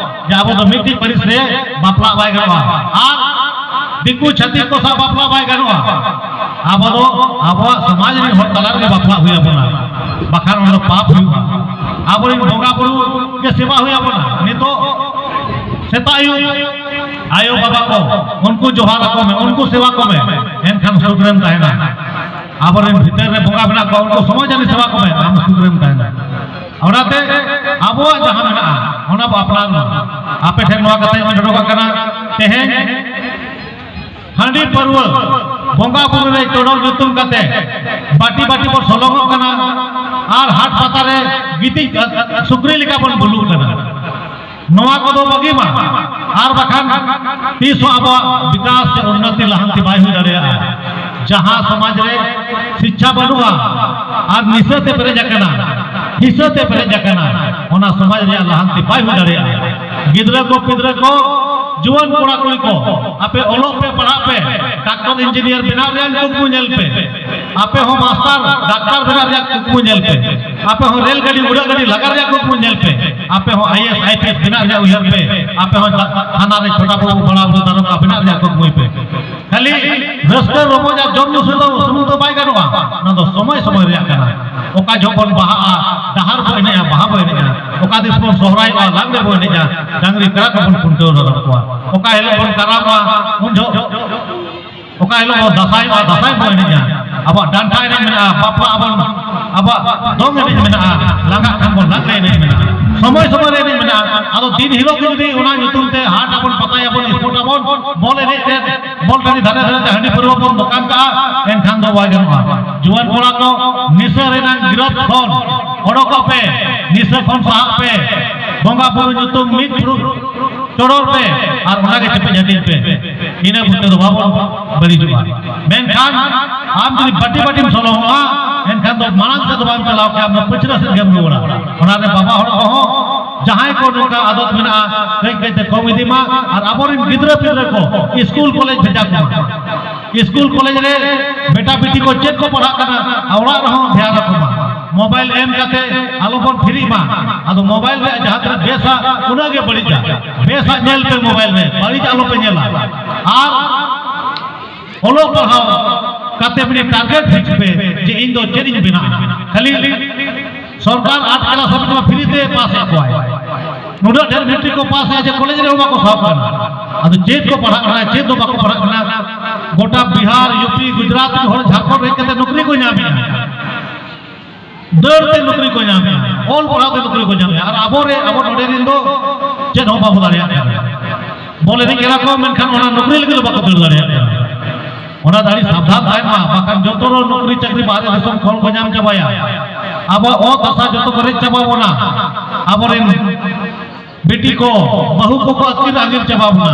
ᱡᱮ ᱟᱵᱚ ᱫᱚ ᱢᱤᱫᱴᱤᱡ ᱯᱟᱹᱨᱤᱥ ᱨᱮ ᱵᱟᱯᱞᱟᱜ ᱵᱟᱭ ᱜᱟᱱᱚᱜᱼᱟ᱾ ᱟᱨ ᱫᱤᱠᱩ ᱪᱷᱟᱹᱛᱤᱠ ᱠᱚ ᱥᱟᱶ ᱵᱟᱯᱞᱟ ᱵᱟᱭ ᱜᱟᱱᱚᱜᱼᱟ᱾ ᱟᱵᱚ ᱫᱚ ᱟᱵᱚᱣᱟᱜ ᱥᱚᱢᱟᱡᱽ ᱨᱮᱱ ᱦᱚᱲ ᱛᱟᱞᱟ ᱨᱮᱜᱮ ᱵᱟᱯᱞᱟ ᱦᱩᱭ ᱟᱵᱚᱱᱟ, ᱵᱟᱠᱷᱟᱱ ᱚᱱᱟ ᱫᱚ ᱯᱟᱯ ᱦᱩᱭᱩᱜᱼᱟ᱾ ᱟᱵᱚᱨᱮᱱ ᱵᱚᱸᱜᱟ ᱵᱩᱨᱩ ᱜᱮ ᱥᱮᱵᱟ ᱦᱩᱭ ᱟᱵᱚᱱᱟ᱾ ᱱᱤᱛᱚᱜ ᱥᱮᱛᱟᱜ ᱟᱹᱭᱩᱵ ᱟᱭᱳ ᱵᱟᱵᱟ ᱠᱚ ᱩᱱᱠᱩ ᱡᱚᱦᱟᱨ ᱟᱠᱚ ᱢᱮ, ᱩᱱᱠᱩ ᱥᱮᱵᱟ ᱠᱚ ᱢᱮ, ᱮᱱᱠᱷᱟᱱ ᱥᱩᱠ ᱨᱮᱢ ᱛᱟᱦᱮᱱᱟ᱾ ᱟᱵᱚᱨᱮᱱ ᱵᱷᱤᱛᱟᱹᱨ ᱨᱮ ᱵᱚᱸᱜᱟ ᱢᱮᱱᱟᱜ ᱠᱚᱣᱟ, ᱩᱱᱠᱩ ᱥᱚᱢᱚᱭ ᱡᱟᱹᱱᱤ ᱥᱮᱵᱟ ᱠᱚ ᱢᱮ, ᱟᱢ ᱥᱩᱠ ᱨᱮᱢ ᱛᱟᱦᱮᱱᱟ᱾ ᱚᱱᱟᱛᱮ ᱟᱵᱚᱣᱟᱜ ᱡᱟᱦᱟᱸ ᱢᱮᱱᱟᱜᱼᱟ, ᱚᱱᱟ ᱵᱚ ᱟᱯᱱᱟᱨ ᱢᱟ᱾ ᱟᱯᱮ ᱴᱷᱮᱱ ᱱᱚᱣᱟ ᱠᱟᱛᱷᱟᱧ ᱢᱮᱱ ᱦᱚᱴᱚ ᱠᱟᱜ ᱠᱟᱱᱟ, ᱛᱮᱦᱮᱧ ᱦᱟᱺᱰᱤ ᱯᱟᱹᱨᱣᱟᱹ ᱵᱚᱸᱜᱟ ᱵᱩᱨᱩ ᱨᱮ ᱪᱚᱰᱚᱨ ᱧᱩᱛᱩᱢ ᱠᱟᱛᱮ ᱵᱟᱹᱴᱤ ᱵᱟᱹᱴᱤ ᱵᱚᱱ ᱥᱚᱞᱚᱝᱚᱜ ᱠᱟᱱᱟ ᱟᱨ ᱦᱟᱴ ᱯᱟᱛᱟ ᱨᱮ ᱜᱤᱛᱤᱡ ᱥᱩᱠᱨᱤ ᱞᱮᱠᱟ ᱵᱚᱱ ᱵᱩᱞᱩᱜ ᱠᱟᱱᱟ᱾ ᱱᱚᱣᱟ ᱠᱚᱫᱚ ᱵᱟᱹᱜᱤ ᱢᱟ, ᱟᱨ ᱵᱟᱠᱷᱟᱱ ᱛᱤᱥ ᱦᱚᱸ ᱟᱵᱚᱣᱟᱜ ᱵᱤᱠᱟᱥ ᱥᱮ ᱩᱱᱱᱚᱛᱤ ᱞᱟᱦᱟᱱᱛᱤ ᱵᱟᱭ ᱦᱩᱭ ᱫᱟᱲᱮᱭᱟᱜᱼᱟ᱾ ᱡᱟᱦᱟᱸ ᱥᱚᱢᱟᱡᱽ ᱨᱮ ᱥᱤᱪᱪᱷᱟ ᱵᱟᱹᱱᱩᱜᱼᱟ ᱟᱨ ᱱᱤᱥᱟᱹ ᱛᱮ ᱯᱮᱨᱮᱡ ᱟᱠᱟᱱᱟ, ᱦᱤᱸᱥᱟᱹ ᱛᱮ ᱯᱮᱨᱮᱡ ᱟᱠᱟᱱᱟ, ᱚᱱᱟ ᱥᱚᱢᱟᱡᱽ ᱨᱮᱭᱟᱜ ᱞᱟᱦᱟᱱᱛᱤ ᱵᱟᱭ ᱦᱩᱭ ᱫᱟᱲᱮᱭᱟᱜᱼᱟ᱾ ᱜᱤᱫᱽᱨᱟᱹ ᱠᱚ, ᱯᱤᱫᱽᱨᱟᱹ ᱠᱚ, ᱡᱩᱣᱟᱹᱱ ᱠᱚᱲᱟ ᱠᱩᱲᱤ ᱠᱚ, ᱟᱯᱮ ᱚᱞᱚᱜ ᱯᱮ, ᱯᱟᱲᱦᱟᱜ ᱯᱮ, ᱰᱟᱠᱛᱚᱨ ᱤᱧᱡᱤᱱᱤᱭᱟᱨ ᱵᱮᱱᱟᱣ ᱨᱮᱭᱟᱜ ᱠᱩᱠᱢᱩ ᱧᱮᱞ ᱯᱮ᱾ ᱟᱯᱮ ᱦᱚᱸ ᱢᱟᱥᱴᱟᱨ, ᱰᱟᱠᱛᱟᱨ ᱵᱮᱱᱟᱣ ᱨᱮᱭᱟᱜ ᱠᱩᱠᱢᱩ ᱧᱮᱞ ᱯᱮ᱾ ᱟᱯᱮ ᱦᱚᱸ ᱨᱮᱞ ᱜᱟᱹᱰᱤ, ᱩᱰᱟᱹᱜ ᱜᱟᱹᱰᱤ ᱞᱟᱜᱟ ᱨᱮᱭᱟᱜ ᱠᱩᱠᱢᱩ ᱧᱮᱞ ᱯᱮ᱾ ᱟᱯᱮ ᱦᱚᱸ I A S, I P S ᱵᱮᱱᱟᱣ ᱨᱮᱭᱟᱜ ᱩᱭᱦᱟᱹᱨ ᱯᱮ᱾ ᱟᱯᱮ ᱦᱚᱸ ᱛᱷᱟᱱᱟ ᱨᱮ ᱪᱷᱳᱴᱟ ᱵᱟᱹᱵᱩ, ᱵᱟᱲᱟ ᱵᱟᱹᱵᱩ, ᱫᱟᱨᱚᱜᱟ ᱵᱮᱱᱟᱣ ᱨᱮᱭᱟᱜ ᱠᱩᱠᱢᱩᱭ ᱯᱮ᱾ ᱠᱷᱟᱹᱞᱤ ᱨᱟᱹᱥᱠᱟᱹ ᱨᱚᱢᱚᱡᱽ ᱟᱨ ᱡᱚᱢ ᱧᱩ ᱥᱩᱢᱩᱝ ᱫᱚ, ᱥᱩᱢᱩᱝ ᱫᱚ ᱵᱟᱭ ᱜᱟᱱᱚᱜᱼᱟ᱾ ᱚᱱᱟ ᱫᱚ ᱥᱚᱢᱚᱭ ᱥᱚᱢᱚᱭ ᱨᱮᱭᱟᱜ ᱠᱟᱱᱟ᱾ ᱚᱠᱟ ᱡᱚᱦᱚᱜ ᱵᱚᱱ ᱵᱟᱦᱟᱜᱼᱟ, ᱰᱟᱦᱟᱨ ᱵᱚ ᱮᱱᱮᱡᱼᱟ, ᱵᱟᱦᱟ ᱵᱚ ᱮᱱᱮᱡᱼᱟ᱾ ᱚᱠᱟ ᱫᱤᱥ ᱵᱚᱱ ᱥᱚᱦᱨᱟᱭᱚᱜᱼᱟ, ᱞᱟᱜᱽᱲᱮ ᱵᱚ ᱮᱱᱮᱡᱼᱟ, ᱰᱟᱝᱨᱤ ᱠᱟᱲᱟ ᱠᱚᱵᱚᱱ ᱠᱷᱩᱱᱴᱟᱹᱣ ᱫᱟᱲᱮ ᱠᱚᱣᱟ᱾ ᱚᱠᱟ ᱦᱤᱞᱳᱜ ᱵᱚᱱ ᱠᱟᱨᱟᱢᱚᱜᱼᱟ, ᱩᱱ ᱡᱚᱦᱚᱜ, ᱚᱠᱟ ᱦᱤᱞᱳᱜ ᱵᱚᱱ ᱫᱟᱸᱥᱟᱭᱚᱜᱼᱟ, ᱫᱟᱸᱥᱟᱭ ᱵᱚ ᱮᱱᱮᱡᱼᱟ᱾ ᱟᱵᱚᱣᱟᱜ ᱰᱟᱱᱴᱟ ᱮᱱᱮᱡ ᱢᱮᱱᱟᱜᱼᱟ, ᱵᱟᱯᱞᱟ ᱟᱵᱚᱱ, ᱟᱵᱚᱣᱟᱜ ᱫᱚᱝ ᱮᱱᱮᱡ ᱢᱮᱱᱟᱜᱼᱟ, ᱞᱟᱸᱜᱟᱜ ᱠᱷᱟᱱ ᱵᱚᱱ ᱞᱟᱜᱽᱲᱮ ᱮᱱᱮᱡ ᱢᱮᱱᱟᱜᱼᱟ᱾ ᱥᱚᱢᱚᱭ ᱥᱚᱢᱚᱭ ᱨᱮ ᱮᱱᱮᱡ ᱢᱮᱱᱟᱜᱼᱟ᱾ ᱟᱫᱚ ᱫᱤᱱ ᱦᱤᱞᱳᱜ ᱜᱮ ᱡᱩᱫᱤ ᱚᱱᱟ ᱧᱩᱛᱩᱢ ᱛᱮ ᱦᱟᱴ ᱟᱵᱚᱱ, ᱯᱟᱛᱟᱭᱟᱵᱚᱱ, ᱥᱯᱳᱨᱴ ᱟᱵᱚᱱ, ᱵᱚᱞ ᱮᱱᱮᱡ ᱨᱮ, ᱵᱚᱞ ᱴᱟᱺᱰᱤ ᱫᱷᱟᱨᱮ ᱫᱷᱟᱨᱮ ᱛᱮ ᱦᱟᱺᱰᱤ ᱯᱟᱹᱨᱣᱟᱹ ᱵᱚᱱ ᱫᱚᱠᱟᱱ ᱠᱟᱜᱼᱟ, ᱮᱱᱠᱷᱟᱱ ᱫᱚ ᱵᱟᱭ ᱜᱟᱱᱚᱜᱼᱟ᱾ ᱡᱩᱣᱟᱹᱱ ᱠᱚᱲᱟ ᱠᱚ, ᱱᱤᱥᱟᱹ ᱨᱮᱱᱟᱜ ᱜᱤᱨᱚᱯ ᱠᱷᱚᱱ ᱚᱰᱚᱠᱚᱜ ᱯᱮ, ᱱᱤᱥᱟᱹ ᱠᱷᱚᱱ ᱥᱟᱦᱟᱜ ᱯᱮ᱾ ᱵᱚᱸᱜᱟ ᱵᱩᱨᱩ ᱧᱩᱛᱩᱢ ᱢᱤᱫ ᱯᱷᱩᱲᱩᱜ ᱪᱚᱰᱚᱨ ᱯᱮ ᱟᱨ ᱚᱱᱟᱜᱮ ᱪᱮᱯᱮᱡ ᱦᱟᱹᱴᱤᱧ ᱯᱮ᱾ ᱤᱱᱟᱹ ᱵᱩᱴᱟᱹ ᱫᱚ ᱵᱟᱵᱚᱱ ᱵᱟᱹᱲᱤᱡᱚᱜᱼᱟ᱾ ᱢᱮᱱᱠᱷᱟᱱ ᱟᱢ ᱡᱩᱫᱤ ᱵᱟᱹᱴᱤ ᱵᱟᱹᱴᱤᱢ ᱥᱚᱞᱚᱝᱚᱜᱼᱟ, ᱮᱱᱠᱷᱟᱱ ᱫᱚ ᱢᱟᱲᱟᱝ ᱥᱮᱫ ᱫᱚ ᱵᱟᱢ ᱪᱟᱞᱟᱣ ᱠᱮᱭᱟ, ᱟᱢ ᱫᱚ ᱯᱟᱹᱪᱷᱞᱟᱹ ᱥᱮᱫ ᱜᱮᱢ ᱨᱩᱣᱟᱹᱲᱟ᱾ ᱚᱱᱟᱨᱮ ᱵᱟᱵᱟ ᱦᱚᱲ ᱠᱚᱦᱚᱸ ᱡᱟᱦᱟᱸᱭ ᱠᱚ ᱱᱚᱝᱠᱟ ᱟᱫᱚᱛ ᱢᱮᱱᱟᱜᱼᱟ, ᱠᱟᱹᱡ ᱠᱟᱹᱡ ᱛᱮ ᱠᱚᱢ ᱤᱫᱤ ᱢᱟ᱾ ᱟᱨ ᱟᱵᱚᱨᱮᱱ ᱜᱤᱫᱽᱨᱟᱹ ᱯᱤᱫᱽᱨᱟᱹ ᱠᱚ ᱤᱥᱠᱩᱞ ᱠᱚᱞᱮᱡᱽ ᱵᱷᱮᱡᱟ ᱠᱚᱢᱟ᱾ ᱤᱥᱠᱩᱞ ᱠᱚᱞᱮᱡᱽ ᱨᱮ ᱵᱮᱴᱟ ᱵᱤᱴᱤ ᱠᱚ ᱪᱮᱫ ᱠᱚ ᱯᱟᱲᱦᱟᱜ ᱠᱟᱱᱟ, ᱚᱲᱟᱜ ᱨᱮᱦᱚᱸ ᱫᱷᱮᱭᱟᱱ ᱟᱠᱚ ᱢᱟ᱾ ᱢᱳᱵᱟᱭᱤᱞ ᱮᱢ ᱠᱟᱛᱮ ᱟᱞᱚ ᱵᱚᱱ ᱯᱷᱤᱨᱤᱜ ᱢᱟ᱾ ᱟᱫᱚ ᱢᱳᱵᱟᱭᱤᱞ ᱨᱮ ᱡᱟᱦᱟᱸ ᱛᱤᱱᱟᱹᱜ ᱵᱮᱥᱟ, ᱩᱱᱟᱹᱜ ᱜᱮ ᱵᱟᱹᱲᱤᱡᱟ᱾ ᱵᱮᱥᱟᱜ ᱧᱮᱞ ᱯᱮ ᱢᱳᱵᱟᱭᱤᱞ ᱨᱮ, ᱵᱟᱹᱲᱤᱡ ᱟᱞᱚ ᱯᱮ ᱧᱮᱞᱟ᱾ ᱟᱨ ᱚᱞᱚᱜ ᱯᱟᱲᱦᱟᱣ ᱠᱟᱛᱮ ᱢᱤᱫᱴᱤᱡ ᱴᱟᱨᱜᱮᱴ ᱯᱷᱤᱠᱥ ᱯᱮ ᱡᱮ ᱤᱧ ᱫᱚ ᱪᱮᱫ ᱤᱧ ᱵᱮᱱᱟᱜᱼᱟ᱾ ᱠᱷᱟᱹᱞᱤ ᱥᱚᱨᱠᱟᱨ ᱟᱴ ᱠᱞᱟᱥ ᱦᱟᱹᱵᱤᱡ ᱢᱟ ᱯᱷᱤᱨᱤ ᱛᱮ ᱯᱟᱥ ᱮᱫ ᱠᱚᱣᱟᱭ᱾ ᱱᱩᱱᱟᱹᱜ ᱰᱷᱮᱨ ᱢᱮᱴᱨᱤᱠ ᱠᱚ ᱯᱟᱥ ᱮᱫᱼᱟ ᱡᱮ ᱠᱚᱞᱮᱡᱽ ᱨᱮᱦᱚᱸ ᱵᱟᱠᱚ ᱥᱟᱵ ᱠᱟᱱᱟ᱾ ᱟᱫᱚ ᱪᱮᱫ ᱠᱚ ᱯᱟᱲᱦᱟᱜ ᱠᱟᱱᱟ, ᱪᱮᱫ ᱫᱚ ᱵᱟᱠᱚ ᱯᱟᱲᱦᱟᱜ ᱠᱟᱱᱟ? ᱜᱚᱴᱟ ᱵᱤᱦᱟᱨ, ᱭᱩ ᱯᱤ, ᱜᱩᱡᱽᱨᱟᱴ ᱨᱮᱱ ᱦᱚᱲ ᱡᱷᱟᱲᱠᱷᱚᱸᱰ ᱦᱮᱡ ᱠᱟᱛᱮ ᱱᱚᱠᱨᱤ ᱠᱚ ᱧᱟᱢᱮᱫᱼᱟ᱾ ᱫᱟᱹᱲ ᱛᱮ ᱱᱚᱠᱨᱤ ᱠᱚ ᱧᱟᱢᱮᱫᱼᱟ, ᱚᱞ ᱯᱟᱲᱦᱟᱣ ᱛᱮ ᱱᱚᱠᱨᱤ ᱠᱚ ᱧᱟᱢᱮᱫᱼᱟ᱾ ᱟᱨ ᱟᱵᱚ ᱨᱮ, ᱟᱵᱚ ᱱᱚᱰᱮ ᱨᱮᱱ ᱫᱚ ᱪᱮᱫ ᱦᱚᱸ ᱵᱟᱵᱚ ᱫᱟᱲᱮᱭᱟᱜ ᱠᱟᱱᱟ᱾ ᱵᱚᱞ ᱮᱱᱮᱡ ᱠᱟᱱᱟ ᱠᱚ, ᱢᱮᱱᱠᱷᱟᱱ ᱚᱱᱟ ᱱᱚᱠᱨᱤ ᱞᱟᱹᱜᱤᱫ ᱫᱚ ᱵᱟᱠᱚ ᱫᱟᱹᱲ ᱫᱟᱲᱮᱭᱟᱜ ᱠᱟᱱᱟ᱾ ᱚᱱᱟ ᱫᱚ ᱟᱹᱰᱤ ᱥᱟᱵᱫᱷᱟᱱ ᱛᱟᱦᱮᱱ ᱢᱟ, ᱵᱟᱠᱷᱟᱱ ᱡᱚᱛᱚ ᱦᱚᱲ ᱱᱚᱠᱨᱤ ᱪᱟᱹᱠᱨᱤ ᱵᱟᱦᱨᱮ ᱫᱤᱥᱚᱢ ᱠᱷᱚᱱ ᱠᱚ ᱧᱟᱢ ᱪᱟᱵᱟᱭᱟ᱾ ᱟᱵᱚᱣᱟᱜ ᱚᱛ ᱦᱟᱥᱟ ᱡᱚᱛᱚ ᱠᱚ ᱨᱮᱡ ᱪᱟᱵᱟ ᱵᱚᱱᱟ᱾ ᱟᱵᱚᱨᱮᱱ ᱵᱤᱴᱤ ᱠᱚ, ᱵᱟᱹᱦᱩ ᱠᱚᱠᱚ ᱟᱹᱛᱠᱤᱨ ᱟᱸᱜᱤᱨ ᱪᱟᱵᱟ ᱵᱚᱱᱟ᱾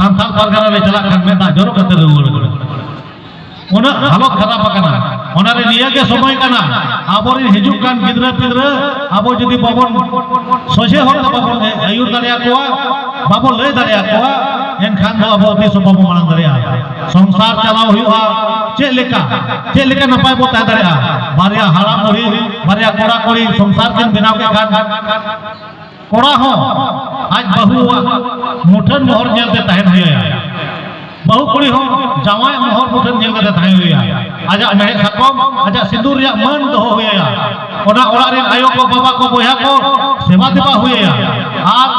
ᱥᱟᱱᱛᱟᱲ ᱯᱟᱨᱜᱟᱱᱟ ᱨᱮ ᱪᱟᱞᱟᱜ ᱠᱷᱟᱱ ᱢᱮᱫ ᱫᱟᱜ ᱡᱚᱨᱚ ᱠᱟᱛᱮ ᱨᱩᱣᱟᱹᱲ ᱠᱟᱱᱟ᱾ ᱩᱱᱟᱹᱜ ᱦᱟᱞᱚᱛ ᱠᱷᱟᱨᱟᱯ ᱟᱠᱟᱱᱟ᱾ ᱚᱱᱟᱨᱮ ᱱᱤᱭᱟᱹ ᱜᱮ ᱥᱚᱢᱚᱭ ᱠᱟᱱᱟ, ᱟᱵᱚᱨᱮᱱ ᱦᱤᱡᱩᱜ ᱠᱟᱱ ᱜᱤᱫᱽᱨᱟᱹ ᱯᱤᱫᱽᱨᱟᱹ ᱟᱵᱚ ᱡᱩᱫᱤ ᱵᱟᱵᱚᱱ ᱥᱚᱡᱷᱮ ᱦᱚᱨ ᱛᱮ ᱵᱟᱵᱚᱱ ᱟᱹᱭᱩᱨ ᱫᱟᱲᱮᱭᱟᱠᱚᱣᱟ, ᱵᱟᱵᱚᱱ ᱞᱟᱹᱭ ᱫᱟᱲᱮᱭᱟᱠᱚᱣᱟ, ᱮᱱᱠᱷᱟᱱ ᱫᱚ ᱟᱵᱚ ᱛᱤᱥ ᱦᱚᱸ ᱵᱟᱵᱚᱱ ᱢᱟᱲᱟᱝ ᱫᱟᱲᱮᱭᱟᱜᱼᱟ᱾ ᱥᱚᱝᱥᱟᱨ ᱪᱟᱞᱟᱣ ᱦᱩᱭᱩᱜᱼᱟ᱾ ᱪᱮᱫ ᱞᱮᱠᱟ, ᱪᱮᱫ ᱞᱮᱠᱟ ᱱᱟᱯᱟᱭ ᱵᱚ ᱛᱟᱦᱮᱸ ᱫᱟᱲᱮᱭᱟᱜᱼᱟ? ᱵᱟᱨᱭᱟ ᱦᱟᱲᱟᱢ ᱵᱩᱲᱦᱤ, ᱵᱟᱨᱭᱟ ᱠᱚᱲᱟ ᱠᱩᱲᱤ ᱥᱚᱝᱥᱟᱨ ᱠᱤᱱ ᱵᱮᱱᱟᱣ ᱠᱮᱫ ᱠᱷᱟᱱ, ᱠᱚᱲᱟ ᱦᱚᱸ ᱟᱡ ᱵᱟᱹᱦᱩᱣᱟᱜ ᱢᱩᱴᱷᱟᱹᱱ ᱢᱚᱦᱚᱨ ᱧᱮᱞᱛᱮ ᱛᱟᱦᱮᱱ ᱦᱩᱭᱟᱭᱟ᱾ ᱵᱟᱹᱦᱩ ᱠᱩᱲᱤ ᱦᱚᱸ ᱡᱟᱶᱟᱭ ᱢᱚᱦᱚᱨ ᱢᱩᱴᱷᱟᱹᱱ ᱧᱮᱞ ᱠᱟᱛᱮ ᱛᱟᱦᱮᱸ ᱦᱩᱭᱟᱭᱟ᱾ ᱟᱡᱟᱜ ᱢᱮᱲᱦᱮᱫ ᱥᱟᱠᱚᱢ, ᱟᱡᱟᱜ ᱥᱤᱸᱫᱩᱨ ᱨᱮᱭᱟᱜ ᱢᱟᱹᱱ ᱫᱚᱦᱚ ᱦᱩᱭᱟᱭᱟ᱾ ᱚᱱᱟ ᱚᱲᱟᱜ ᱨᱮᱱ ᱟᱭᱳ ᱠᱚ, ᱵᱟᱵᱟ ᱠᱚ, ᱵᱚᱭᱦᱟ ᱠᱚ ᱥᱮᱵᱟ ᱫᱮᱵᱟ ᱦᱩᱭᱟᱭᱟ᱾ ᱟᱨ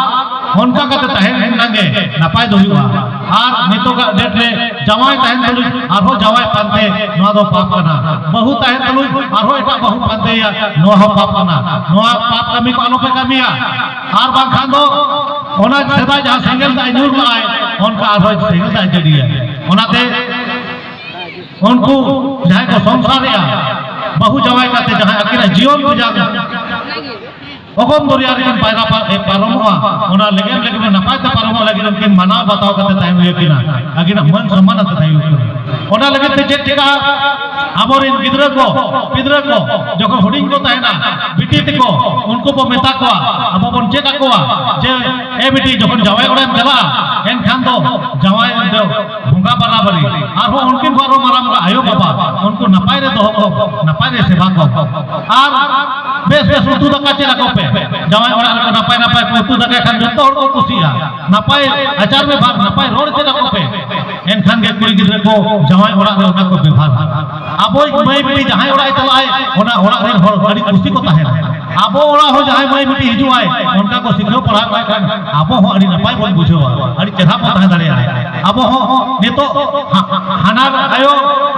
ᱚᱱᱠᱟ ᱠᱟᱛᱮ ᱛᱟᱦᱮᱱ ᱮᱱᱟᱝ ᱜᱮ ᱱᱟᱯᱟᱭ ᱫᱚ ᱦᱩᱭᱩᱜᱼᱟ᱾ ᱟᱨ ᱱᱤᱛᱚᱜᱟᱜ ᱰᱮᱴ ᱨᱮ ᱡᱟᱶᱟᱭ ᱛᱟᱦᱮᱱ ᱛᱩᱞᱩᱡ ᱟᱨᱦᱚᱸ ᱡᱟᱶᱟᱭ ᱯᱟᱱᱛᱮ, ᱱᱚᱣᱟ ᱫᱚ ᱯᱟᱯ ᱠᱟᱱᱟ᱾ ᱵᱟᱹᱦᱩ ᱛᱟᱦᱮᱱ ᱛᱩᱞᱩᱡ ᱟᱨᱦᱚᱸ ᱮᱴᱟᱜ ᱵᱟᱹᱦᱩ ᱯᱟᱱᱛᱮᱭᱟ, ᱱᱚᱣᱟ ᱦᱚᱸ ᱯᱟᱯ ᱠᱟᱱᱟ᱾ ᱱᱚᱣᱟ ᱯᱟᱯ ᱠᱟᱹᱢᱤ ᱠᱚ ᱟᱞᱚᱯᱮ ᱠᱟᱹᱢᱤᱭᱟ᱾ ᱟᱨ ᱵᱟᱝᱠᱷᱟᱱ ᱫᱚ ᱚᱱᱟ ᱥᱮᱫᱟᱭ ᱡᱟᱦᱟᱸ ᱥᱮᱸᱜᱮᱞ ᱫᱟᱜ ᱧᱩᱨ ᱞᱟᱜᱼᱟᱭ, ᱚᱱᱠᱟ ᱟᱨᱦᱚᱸ ᱥᱮᱸᱜᱮᱞ ᱫᱟᱜ ᱡᱟᱹᱲᱤᱭᱟ᱾ ᱚᱱᱟᱛᱮ ᱩᱱᱠᱩ ᱡᱟᱦᱟᱸᱭ ᱠᱚ ᱥᱚᱝᱥᱟᱨᱮᱜᱼᱟ, ᱵᱟᱹᱦᱩ ᱡᱟᱶᱟᱭ ᱠᱟᱛᱮ ᱡᱟᱦᱟᱸᱭ ᱟᱹᱠᱤᱱᱟᱜ ᱡᱤᱭᱚᱱ ᱵᱷᱮᱡᱟ ᱚᱜᱚᱢ ᱫᱚᱨᱭᱟ ᱨᱮᱠᱤᱱ ᱯᱟᱭᱨᱟ ᱯᱟ-, ᱮ, ᱯᱟᱨᱚᱢᱚᱜᱼᱟ, ᱚᱱᱟ ᱞᱮᱜᱮᱢ ᱞᱮᱜᱮᱢ ᱱᱟᱯᱟᱭ ᱛᱮ ᱯᱟᱨᱚᱢᱚᱜ ᱞᱟᱹᱜᱤᱫ ᱩᱱᱠᱤᱱ ᱢᱟᱱᱟᱣ ᱵᱟᱛᱟᱣ ᱠᱟᱛᱮ ᱛᱟᱦᱮᱸ ᱦᱩᱭ ᱟᱹᱠᱤᱱᱟ, ᱟᱹᱠᱤᱱᱟᱜ ᱢᱟᱹᱱ ᱥᱚᱱᱢᱟᱱ ᱟᱛᱮ ᱛᱟᱦᱮᱸ ᱦᱩᱭᱩᱜ ᱠᱟᱱᱟ᱾ ᱚᱱᱟ ᱞᱟᱹᱜᱤᱫ ᱛᱮ ᱪᱮᱫ ᱪᱤᱠᱟᱹᱜᱼᱟ? ᱟᱵᱚᱨᱮᱱ ᱜᱤᱫᱽᱨᱟᱹ ᱠᱚ, ᱯᱤᱫᱽᱨᱟᱹ ᱠᱚ ᱡᱚᱠᱷᱚᱱ ᱦᱩᱰᱤᱧ ᱠᱚ ᱛᱟᱦᱮᱱᱟ, ᱵᱤᱴᱤ ᱛᱮᱠᱚ, ᱩᱱᱠᱩ ᱵᱚ ᱢᱮᱛᱟ ᱠᱚᱣᱟ, ᱟᱵᱚ ᱵᱚᱱ ᱪᱮᱫ ᱟᱠᱚᱣᱟ ᱡᱮ, "ᱮ ᱵᱤᱴᱤ, ᱡᱚᱠᱷᱚᱱ ᱡᱟᱶᱟᱭ ᱚᱲᱟᱜ ᱮᱢ ᱪᱟᱞᱟᱜᱼᱟ, ᱮᱱᱠᱷᱟᱱ ᱫᱚ ᱡᱟᱶᱟᱭ ᱫᱚ ᱵᱚᱸᱜᱟ ᱵᱟᱨᱟᱵᱟᱨᱤ, ᱟᱨᱦᱚᱸ ᱩᱱᱠᱤᱱ ᱠᱷᱚᱱ ᱟᱨᱦᱚᱸ ᱢᱟᱨᱟᱝ ᱠᱚ ᱟᱭᱳ ᱵᱟᱵᱟ, ᱩᱱᱠᱩ ᱱᱟᱯᱟᱭ ᱨᱮ ᱫᱚᱦᱚ ᱠᱚᱢ, ᱱᱟᱯᱟᱭ ᱨᱮ ᱥᱮᱵᱟ ᱠᱚᱢ, ᱟᱨ ᱵᱮᱥ ᱵᱮᱥ ᱩᱛᱩ ᱫᱟᱠᱟ ᱪᱮᱫ ᱟᱠᱚ ᱯᱮ᱾ ᱡᱟᱶᱟᱭ ᱚᱲᱟᱜ ᱨᱮᱠᱚ ᱱᱟᱯᱟᱭ ᱱᱟᱯᱟᱭ ᱠᱚ ᱩᱛᱩ ᱫᱟᱠᱟᱭ ᱠᱷᱟᱱ ᱡᱚᱛᱚ ᱦᱚᱲ ᱠᱚ ᱠᱩᱥᱤᱜᱼᱟ᱾ ᱱᱟᱯᱟᱭ ᱟᱪᱟᱨ ᱵᱮᱵᱷᱟᱨ, ᱱᱟᱯᱟᱭ ᱨᱚᱲ ᱪᱮᱫ ᱟᱠᱚ ᱯᱮ, ᱮᱱᱠᱷᱟᱱ ᱜᱮ ᱠᱩᱲᱤ ᱜᱤᱫᱽᱨᱟᱹ ᱠᱚ ᱡᱟᱶᱟᱭ ᱚᱲᱟᱜ ᱨᱮ ᱚᱱᱟ ᱠᱚ ᱵᱮᱵᱷᱟᱨᱟ᱾ ᱟᱵᱚᱭᱤᱡ ᱢᱟᱹᱭ ᱵᱤᱴᱤ ᱡᱟᱦᱟᱸᱭ ᱚᱲᱟᱜ ᱮ ᱪᱟᱞᱟᱜᱼᱟᱭ, ᱚᱱᱟ ᱚᱲᱟᱜ ᱨᱮᱱ ᱦᱚᱲ ᱟᱹᱰᱤ ᱠᱩᱥᱤ ᱠᱚ ᱛᱟᱦᱮᱱᱟ᱾ ᱟᱵᱚ ᱚᱲᱟᱜ ᱦᱚᱸ ᱡᱟᱦᱟᱸᱭ ᱢᱟᱹᱭ ᱵᱤᱴᱤ ᱦᱤᱡᱩᱜᱼᱟᱭ, ᱚᱱᱠᱟ ᱠᱚ ᱥᱤᱠᱷᱟᱹᱣ ᱯᱟᱲᱦᱟᱣ ᱠᱟᱭ ᱠᱷᱟᱱ ᱟᱵᱚ ᱦᱚᱸ ᱟᱹᱰᱤ ᱱᱟᱯᱟᱭ ᱵᱚᱱ ᱵᱩᱡᱷᱟᱹᱣᱟ, ᱟᱹᱰᱤ ᱪᱮᱦᱨᱟ ᱵᱚᱱ ᱛᱟᱦᱮᱸ ᱫᱟᱲᱮᱭᱟᱜᱼᱟ᱾ ᱟᱵᱚ ᱦᱚᱸ ᱱᱤᱛᱚᱜ ᱦᱟ-, ᱦᱟᱱᱟᱨ ᱟᱭᱳ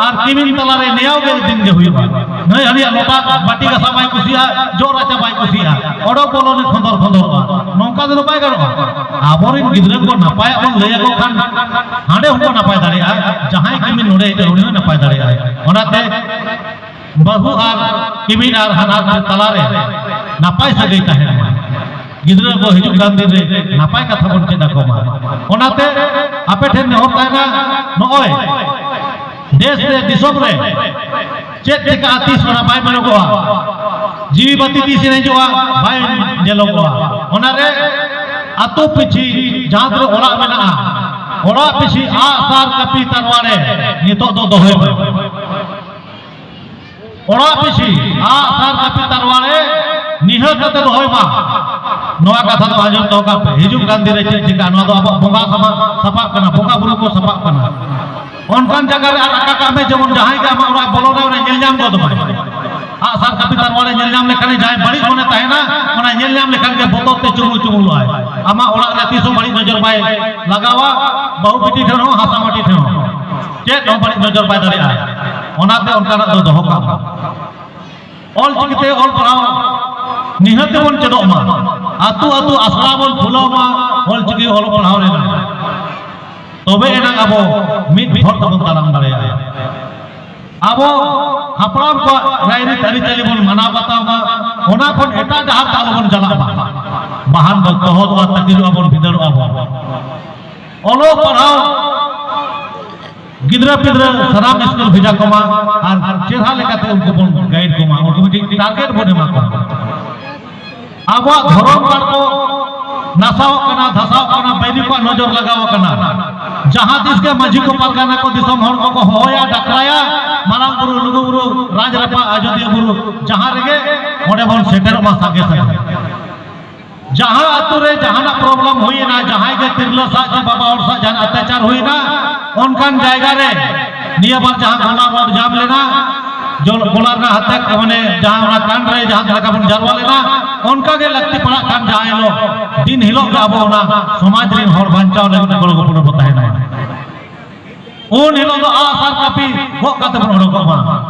ᱟᱨ ᱠᱤᱢᱤᱱ ᱛᱟᱞᱟᱨᱮ ᱱᱮᱭᱟᱣ ᱜᱮ ᱫᱤᱱ ᱜᱮ ᱦᱩᱭᱩᱜᱼᱟ᱾ ᱱᱟᱹᱭ ᱦᱟᱹᱱᱤᱭᱟᱜ ᱞᱚᱴᱟ ᱵᱟᱹᱴᱤ ᱜᱟᱥᱟᱣ ᱵᱟᱭ ᱠᱩᱥᱤᱭᱟᱜᱼᱟ, ᱡᱚᱜ ᱨᱟᱪᱟ ᱵᱟᱭ ᱠᱩᱥᱤᱭᱟᱜᱼᱟ, ᱚᱰᱚᱠ ᱵᱚᱞᱚᱱᱮ ᱠᱷᱚᱸᱫᱚᱨ ᱠᱷᱚᱸᱫᱚᱨᱚᱜᱼᱟ᱾ ᱱᱚᱝᱠᱟ ᱫᱚ ᱵᱟᱭ ᱜᱟᱱᱚᱜᱼᱟ᱾ ᱟᱵᱚᱨᱮᱱ ᱜᱤᱫᱽᱨᱟᱹ ᱠᱚ ᱱᱟᱯᱟᱭᱟᱜ ᱵᱚᱱ ᱞᱟᱹᱭ ᱟᱠᱚ ᱠᱷᱟᱱ ᱦᱟᱸᱰᱮ ᱦᱚᱸᱠᱚ ᱱᱟᱯᱟᱭ ᱫᱟᱲᱮᱭᱟᱜᱼᱟ, ᱡᱟᱦᱟᱸᱭ ᱠᱤᱢᱤᱱ ᱱᱚᱰᱮ ᱦᱮᱡ ᱠᱟᱱᱟ ᱩᱱᱤ ᱦᱚᱸ ᱱᱟᱯᱟᱭ ᱫᱟᱲᱮᱭᱟᱜᱼᱟᱭ᱾ ᱚᱱᱟᱛᱮ ᱵᱟᱹᱦᱩ ᱟᱨ ᱠᱤᱢᱤᱱ ᱟᱨ ᱦᱟᱱᱦᱟᱨ ᱛᱟᱞᱟᱨᱮ ᱱᱟᱯᱟᱭ ᱥᱟᱹᱜᱟᱹᱭ ᱛᱟᱦᱮᱱ ᱢᱟ᱾ ᱜᱤᱫᱽᱨᱟᱹ ᱠᱚ ᱦᱤᱡᱩᱜ ᱠᱟᱱ ᱫᱤᱱ ᱨᱮ ᱱᱟᱯᱟᱭ ᱠᱟᱛᱷᱟ ᱵᱚᱱ ᱪᱮᱫ ᱟᱠᱚ ᱢᱟ᱾ ᱚᱱᱟᱛᱮ ᱟᱯᱮ ᱴᱷᱮᱱ ᱱᱮᱦᱚᱨ ᱛᱟᱦᱮᱱᱟ, ᱱᱚᱜᱼᱚᱭ ᱫᱮᱥ ᱨᱮ ᱫᱤᱥᱚᱢ ᱨᱮ ᱪᱮᱫ ᱪᱤᱠᱟᱹᱜᱼᱟ ᱛᱤᱥ ᱚᱱᱟ ᱵᱟᱭ ᱢᱮᱱᱚᱜᱚᱜᱼᱟ᱾ ᱡᱤᱣᱤ ᱵᱟᱹᱛᱤ ᱛᱤᱥ ᱮᱱᱮᱡᱚᱜᱼᱟ ᱵᱟᱭ ᱧᱮᱞᱚᱜᱚᱜᱼᱟ᱾ ᱚᱱᱟᱨᱮ ᱟᱛᱳ ᱯᱤᱪᱷᱤ ᱡᱟᱦᱟᱸ ᱛᱤᱱᱟᱹᱜ ᱚᱲᱟᱜ ᱢᱮᱱᱟᱜᱼᱟ, ᱚᱲᱟᱜ ᱯᱤᱪᱷᱤ ᱟᱜ ᱥᱟᱨ ᱠᱟᱹᱯᱤ ᱛᱟᱨᱣᱟᱲᱮ ᱱᱤᱛᱚᱜ ᱫᱚ ᱫᱚᱦᱚᱭ ᱢᱮ᱾ ᱚᱲᱟᱜ ᱯᱤᱪᱷᱤ ᱟᱜ ᱥᱟᱨ ᱠᱟᱹᱯᱤ ᱛᱟᱨᱣᱟᱲᱮ ᱱᱤᱦᱟᱹᱛ ᱠᱟᱛᱮ ᱫᱚᱦᱚᱭ ᱢᱟ᱾ ᱱᱚᱣᱟ ᱠᱟᱛᱷᱟ ᱫᱚ ᱟᱸᱡᱚᱢ ᱫᱚᱦᱚ ᱠᱟᱜ ᱯᱮ᱾ ᱦᱤᱡᱩᱜ ᱠᱟᱱ ᱫᱤᱱ ᱨᱮ ᱪᱮᱫ ᱪᱤᱠᱟᱹᱜᱼᱟ, ᱱᱚᱣᱟ ᱫᱚ ᱟᱵᱚᱣᱟᱜ ᱵᱚᱸᱜᱟ ᱥᱟᱢᱟ-, ᱥᱟᱯᱟᱵ ᱠᱟᱱᱟ, ᱵᱚᱸᱜᱟ ᱵᱩᱨᱩ ᱠᱚ ᱥᱟᱯᱟᱵ ᱠᱟᱱᱟ᱾ ᱚᱱᱠᱟᱱ ᱡᱟᱭᱜᱟ ᱨᱮ ᱟᱨ ᱟᱠᱟ ᱠᱟᱜ ᱢᱮ, ᱡᱮᱢᱚᱱ ᱡᱟᱦᱟᱸᱭ ᱜᱮ ᱟᱢᱟᱜ ᱚᱲᱟᱜ ᱵᱚᱞᱚᱱᱟ, ᱚᱱᱟ ᱧᱮᱞ ᱧᱟᱢ ᱜᱚᱫ ᱢᱟᱭ᱾ ᱟᱜ ᱥᱟᱨ ᱠᱟᱹᱯᱤ ᱛᱟᱨᱣᱟᱲᱮ ᱧᱮᱞ ᱧᱟᱢ ᱞᱮᱠᱷᱟᱱ ᱡᱟᱦᱟᱸᱭ ᱵᱟᱹᱲᱤᱡ ᱢᱚᱱᱮ ᱛᱟᱦᱮᱱᱟ, ᱚᱱᱟ ᱧᱮᱞ ᱧᱟᱢ ᱞᱮᱠᱷᱟᱱ ᱜᱮ ᱵᱚᱛᱚᱨ ᱛᱮ ᱪᱩᱢᱩᱞ ᱪᱩᱢᱩᱞᱚᱜᱼᱟᱭ᱾ ᱟᱢᱟᱜ ᱚᱲᱟᱜ ᱨᱮ ᱛᱤᱥ ᱦᱚᱸ ᱵᱟᱹᱲᱤᱡ ᱱᱚᱡᱚᱨ ᱵᱟᱭ ᱞᱟᱜᱟᱣᱟ, ᱵᱟᱹᱦᱩ ᱵᱤᱴᱤ ᱴᱷᱮᱱ ᱦᱚᱸ, ᱦᱟᱥᱟ ᱢᱟᱹᱴᱤ ᱴᱷᱮᱱ ᱦᱚᱸ᱾ ᱪᱮᱫ ᱦᱚᱸ ᱵᱟᱹᱲᱤᱡ ᱱᱚᱡᱚᱨ ᱵᱟᱭ ᱫᱟᱲᱮᱭᱟᱜᱼᱟ᱾ ᱚᱱᱟᱛᱮ ᱚᱱᱠᱟᱱᱟᱜ ᱫᱚ ᱫᱚᱦᱚ ᱠᱟᱜ ᱢᱟ᱾ ᱚᱞ ᱪᱤᱠᱤᱛᱮ ᱚᱞ ᱯᱟᱲᱦᱟᱣ ᱱᱤᱦᱟᱹᱛ ᱛᱮᱵᱚᱱ ᱪᱮᱫᱚᱜ ᱢᱟ᱾ ᱟᱹᱛᱩ ᱟᱹᱛᱩ ᱟᱥᱲᱟ ᱵᱚᱱ ᱠᱷᱩᱞᱟᱹᱣ ᱢᱟ ᱚᱞ ᱪᱤᱠᱤ ᱚᱞᱚᱜ ᱯᱟᱲᱦᱟᱣ ᱨᱮᱱᱟᱜ᱾ ᱛᱚᱵᱮ ᱮᱱᱟᱝ ᱟᱵᱚ ᱢᱤᱫ ᱦᱚᱨ ᱛᱮᱵᱚᱱ ᱛᱟᱲᱟᱢ ᱫᱟᱲᱮᱭᱟᱜᱼᱟ᱾ ᱟᱵᱚ ᱦᱟᱯᱲᱟᱢ ᱠᱚᱣᱟᱜ ᱨᱟᱭᱨᱤᱛ ᱟᱹᱨᱤᱪᱟᱹᱞᱤ ᱵᱚᱱ ᱢᱟᱱᱟᱣ ᱵᱟᱛᱟᱣ ᱢᱟ᱾ ᱚᱱᱟ ᱠᱷᱚᱱ ᱮᱴᱟᱜ ᱰᱟᱦᱟᱨ ᱛᱮ ᱟᱞᱚᱵᱚᱱ ᱪᱟᱞᱟᱜ ᱢᱟ᱾ ᱵᱟᱦᱟᱱ ᱫᱚ ᱛᱚᱦᱚᱫᱚᱜᱼᱟ, ᱛᱟᱹᱠᱤᱞᱚᱜᱼᱟ ᱵᱚᱱ, ᱵᱷᱤᱸᱫᱟᱹᱲᱚᱜᱼᱟ ᱵᱚᱱ᱾ ᱚᱞᱚᱜ ᱯᱟᱲᱦᱟᱣ ᱜᱤᱫᱽᱨᱟᱹ ᱯᱤᱫᱽᱨᱟᱹ ᱥᱟᱱᱟᱢ ᱥᱠᱩᱞ ᱵᱷᱮᱡᱟ ᱠᱚᱢᱟ ᱟᱨ ᱪᱮᱦᱨᱟ ᱞᱮᱠᱟᱛᱮ ᱩᱱᱠᱩ ᱵᱚᱱ ᱜᱟᱭᱤᱰ ᱠᱚᱢᱟ, ᱩᱱᱠᱩ ᱢᱤᱫᱴᱤᱡ ᱴᱟᱨᱜᱮᱴ ᱵᱚᱱ ᱮᱢᱟ ᱠᱚᱣᱟ᱾ ᱟᱵᱚᱣᱟᱜ ᱫᱷᱚᱨᱚᱢ ᱜᱟᱲ ᱠᱚ ᱱᱟᱥᱟᱣᱚᱜ ᱠᱟᱱᱟ, ᱫᱷᱟᱥᱟᱣᱚᱜ ᱠᱟᱱᱟ, ᱵᱟᱹᱭᱨᱤ ᱠᱚᱣᱟᱜ ᱱᱚᱡᱚᱨ ᱞᱟᱜᱟᱣ ᱟᱠᱟᱱᱟ᱾ ᱡᱟᱦᱟᱸ ᱛᱤᱥ ᱜᱮ ᱢᱟᱹᱡᱷᱤ ᱠᱚ ᱯᱟᱨᱜᱟᱱᱟ ᱠᱚ ᱫᱤᱥᱚᱢ ᱦᱚᱲ ᱠᱚᱠᱚ ᱦᱚᱦᱚᱭᱟ, ᱰᱟᱠᱨᱟᱭᱟ, ᱢᱟᱨᱟᱝ ᱵᱩᱨᱩ, ᱞᱩᱜᱩ ᱵᱩᱨᱩ, ᱨᱟᱡᱽ ᱨᱟᱯᱟᱜ, ᱟᱡᱚᱫᱤᱭᱟᱹ ᱵᱩᱨᱩ, ᱡᱟᱦᱟᱸ ᱨᱮᱜᱮ ᱚᱸᱰᱮ ᱵᱚᱱ ᱥᱮᱴᱮᱨᱚᱜ ᱢᱟ ᱥᱟᱸᱜᱮ ᱥᱟᱸᱜᱮ᱾ ᱡᱟᱦᱟᱸ ᱟᱛᱳ ᱨᱮ ᱡᱟᱦᱟᱱᱟᱜ ᱯᱨᱚᱵᱞᱮᱢ ᱦᱩᱭᱮᱱᱟ, ᱡᱟᱦᱟᱸᱭ ᱜᱮ ᱛᱤᱨᱞᱟᱹ ᱥᱟᱶ ᱪᱮ ᱵᱟᱵᱟ ᱦᱚᱲ ᱥᱟᱶ ᱡᱟᱦᱟᱱ ᱚᱛᱛᱟᱪᱟᱨ ᱦᱩᱭᱮᱱᱟ, ᱚᱱᱠᱟᱱ ᱡᱟᱭᱜᱟ ᱨᱮ ᱱᱤᱭᱟᱹ ᱵᱟᱨ ᱡᱟᱦᱟᱸ ᱜᱚᱞᱟ ᱨᱳᱰ ᱡᱟᱢ ᱞᱮᱱᱟ, ᱡᱚᱞ ᱜᱚᱞᱟ ᱨᱮᱱᱟᱜ ᱦᱟᱛᱮ ᱢᱟᱱᱮ ᱡᱟᱦᱟᱸ ᱚᱱᱟ ᱠᱟᱱᱰ ᱨᱮ ᱡᱟᱦᱟᱸ ᱞᱮᱠᱟ ᱵᱚᱱ ᱡᱟᱨᱣᱟ ᱞᱮᱱᱟ, ᱚᱱᱠᱟ ᱜᱮ ᱞᱟᱹᱠᱛᱤ ᱯᱟᱲᱟᱜ ᱠᱷᱟᱱ ᱡᱟᱦᱟᱸ ᱦᱤᱞᱳᱜ ᱫᱤᱱ ᱦᱤᱞᱳᱜ ᱜᱮ ᱟᱵᱚ ᱚᱱᱟ ᱥᱚᱢᱟᱡᱽ ᱨᱮᱱ ᱦᱚᱲ ᱵᱟᱧᱪᱟᱣ ᱞᱟᱹᱜᱤᱫ ᱜᱚᱲᱚ ᱜᱚᱯᱚᱲᱚ ᱵᱚ ᱛᱟᱦᱮᱱᱟ᱾ ᱩᱱ ᱦᱤᱞᱳᱜ ᱫᱚ ᱟᱜᱼᱥᱟᱨ ᱠᱟᱹᱯᱤ ᱜᱚᱜ ᱠᱟᱛᱮ ᱵᱚᱱ ᱚᱰᱚᱠᱚᱜ ᱢᱟ,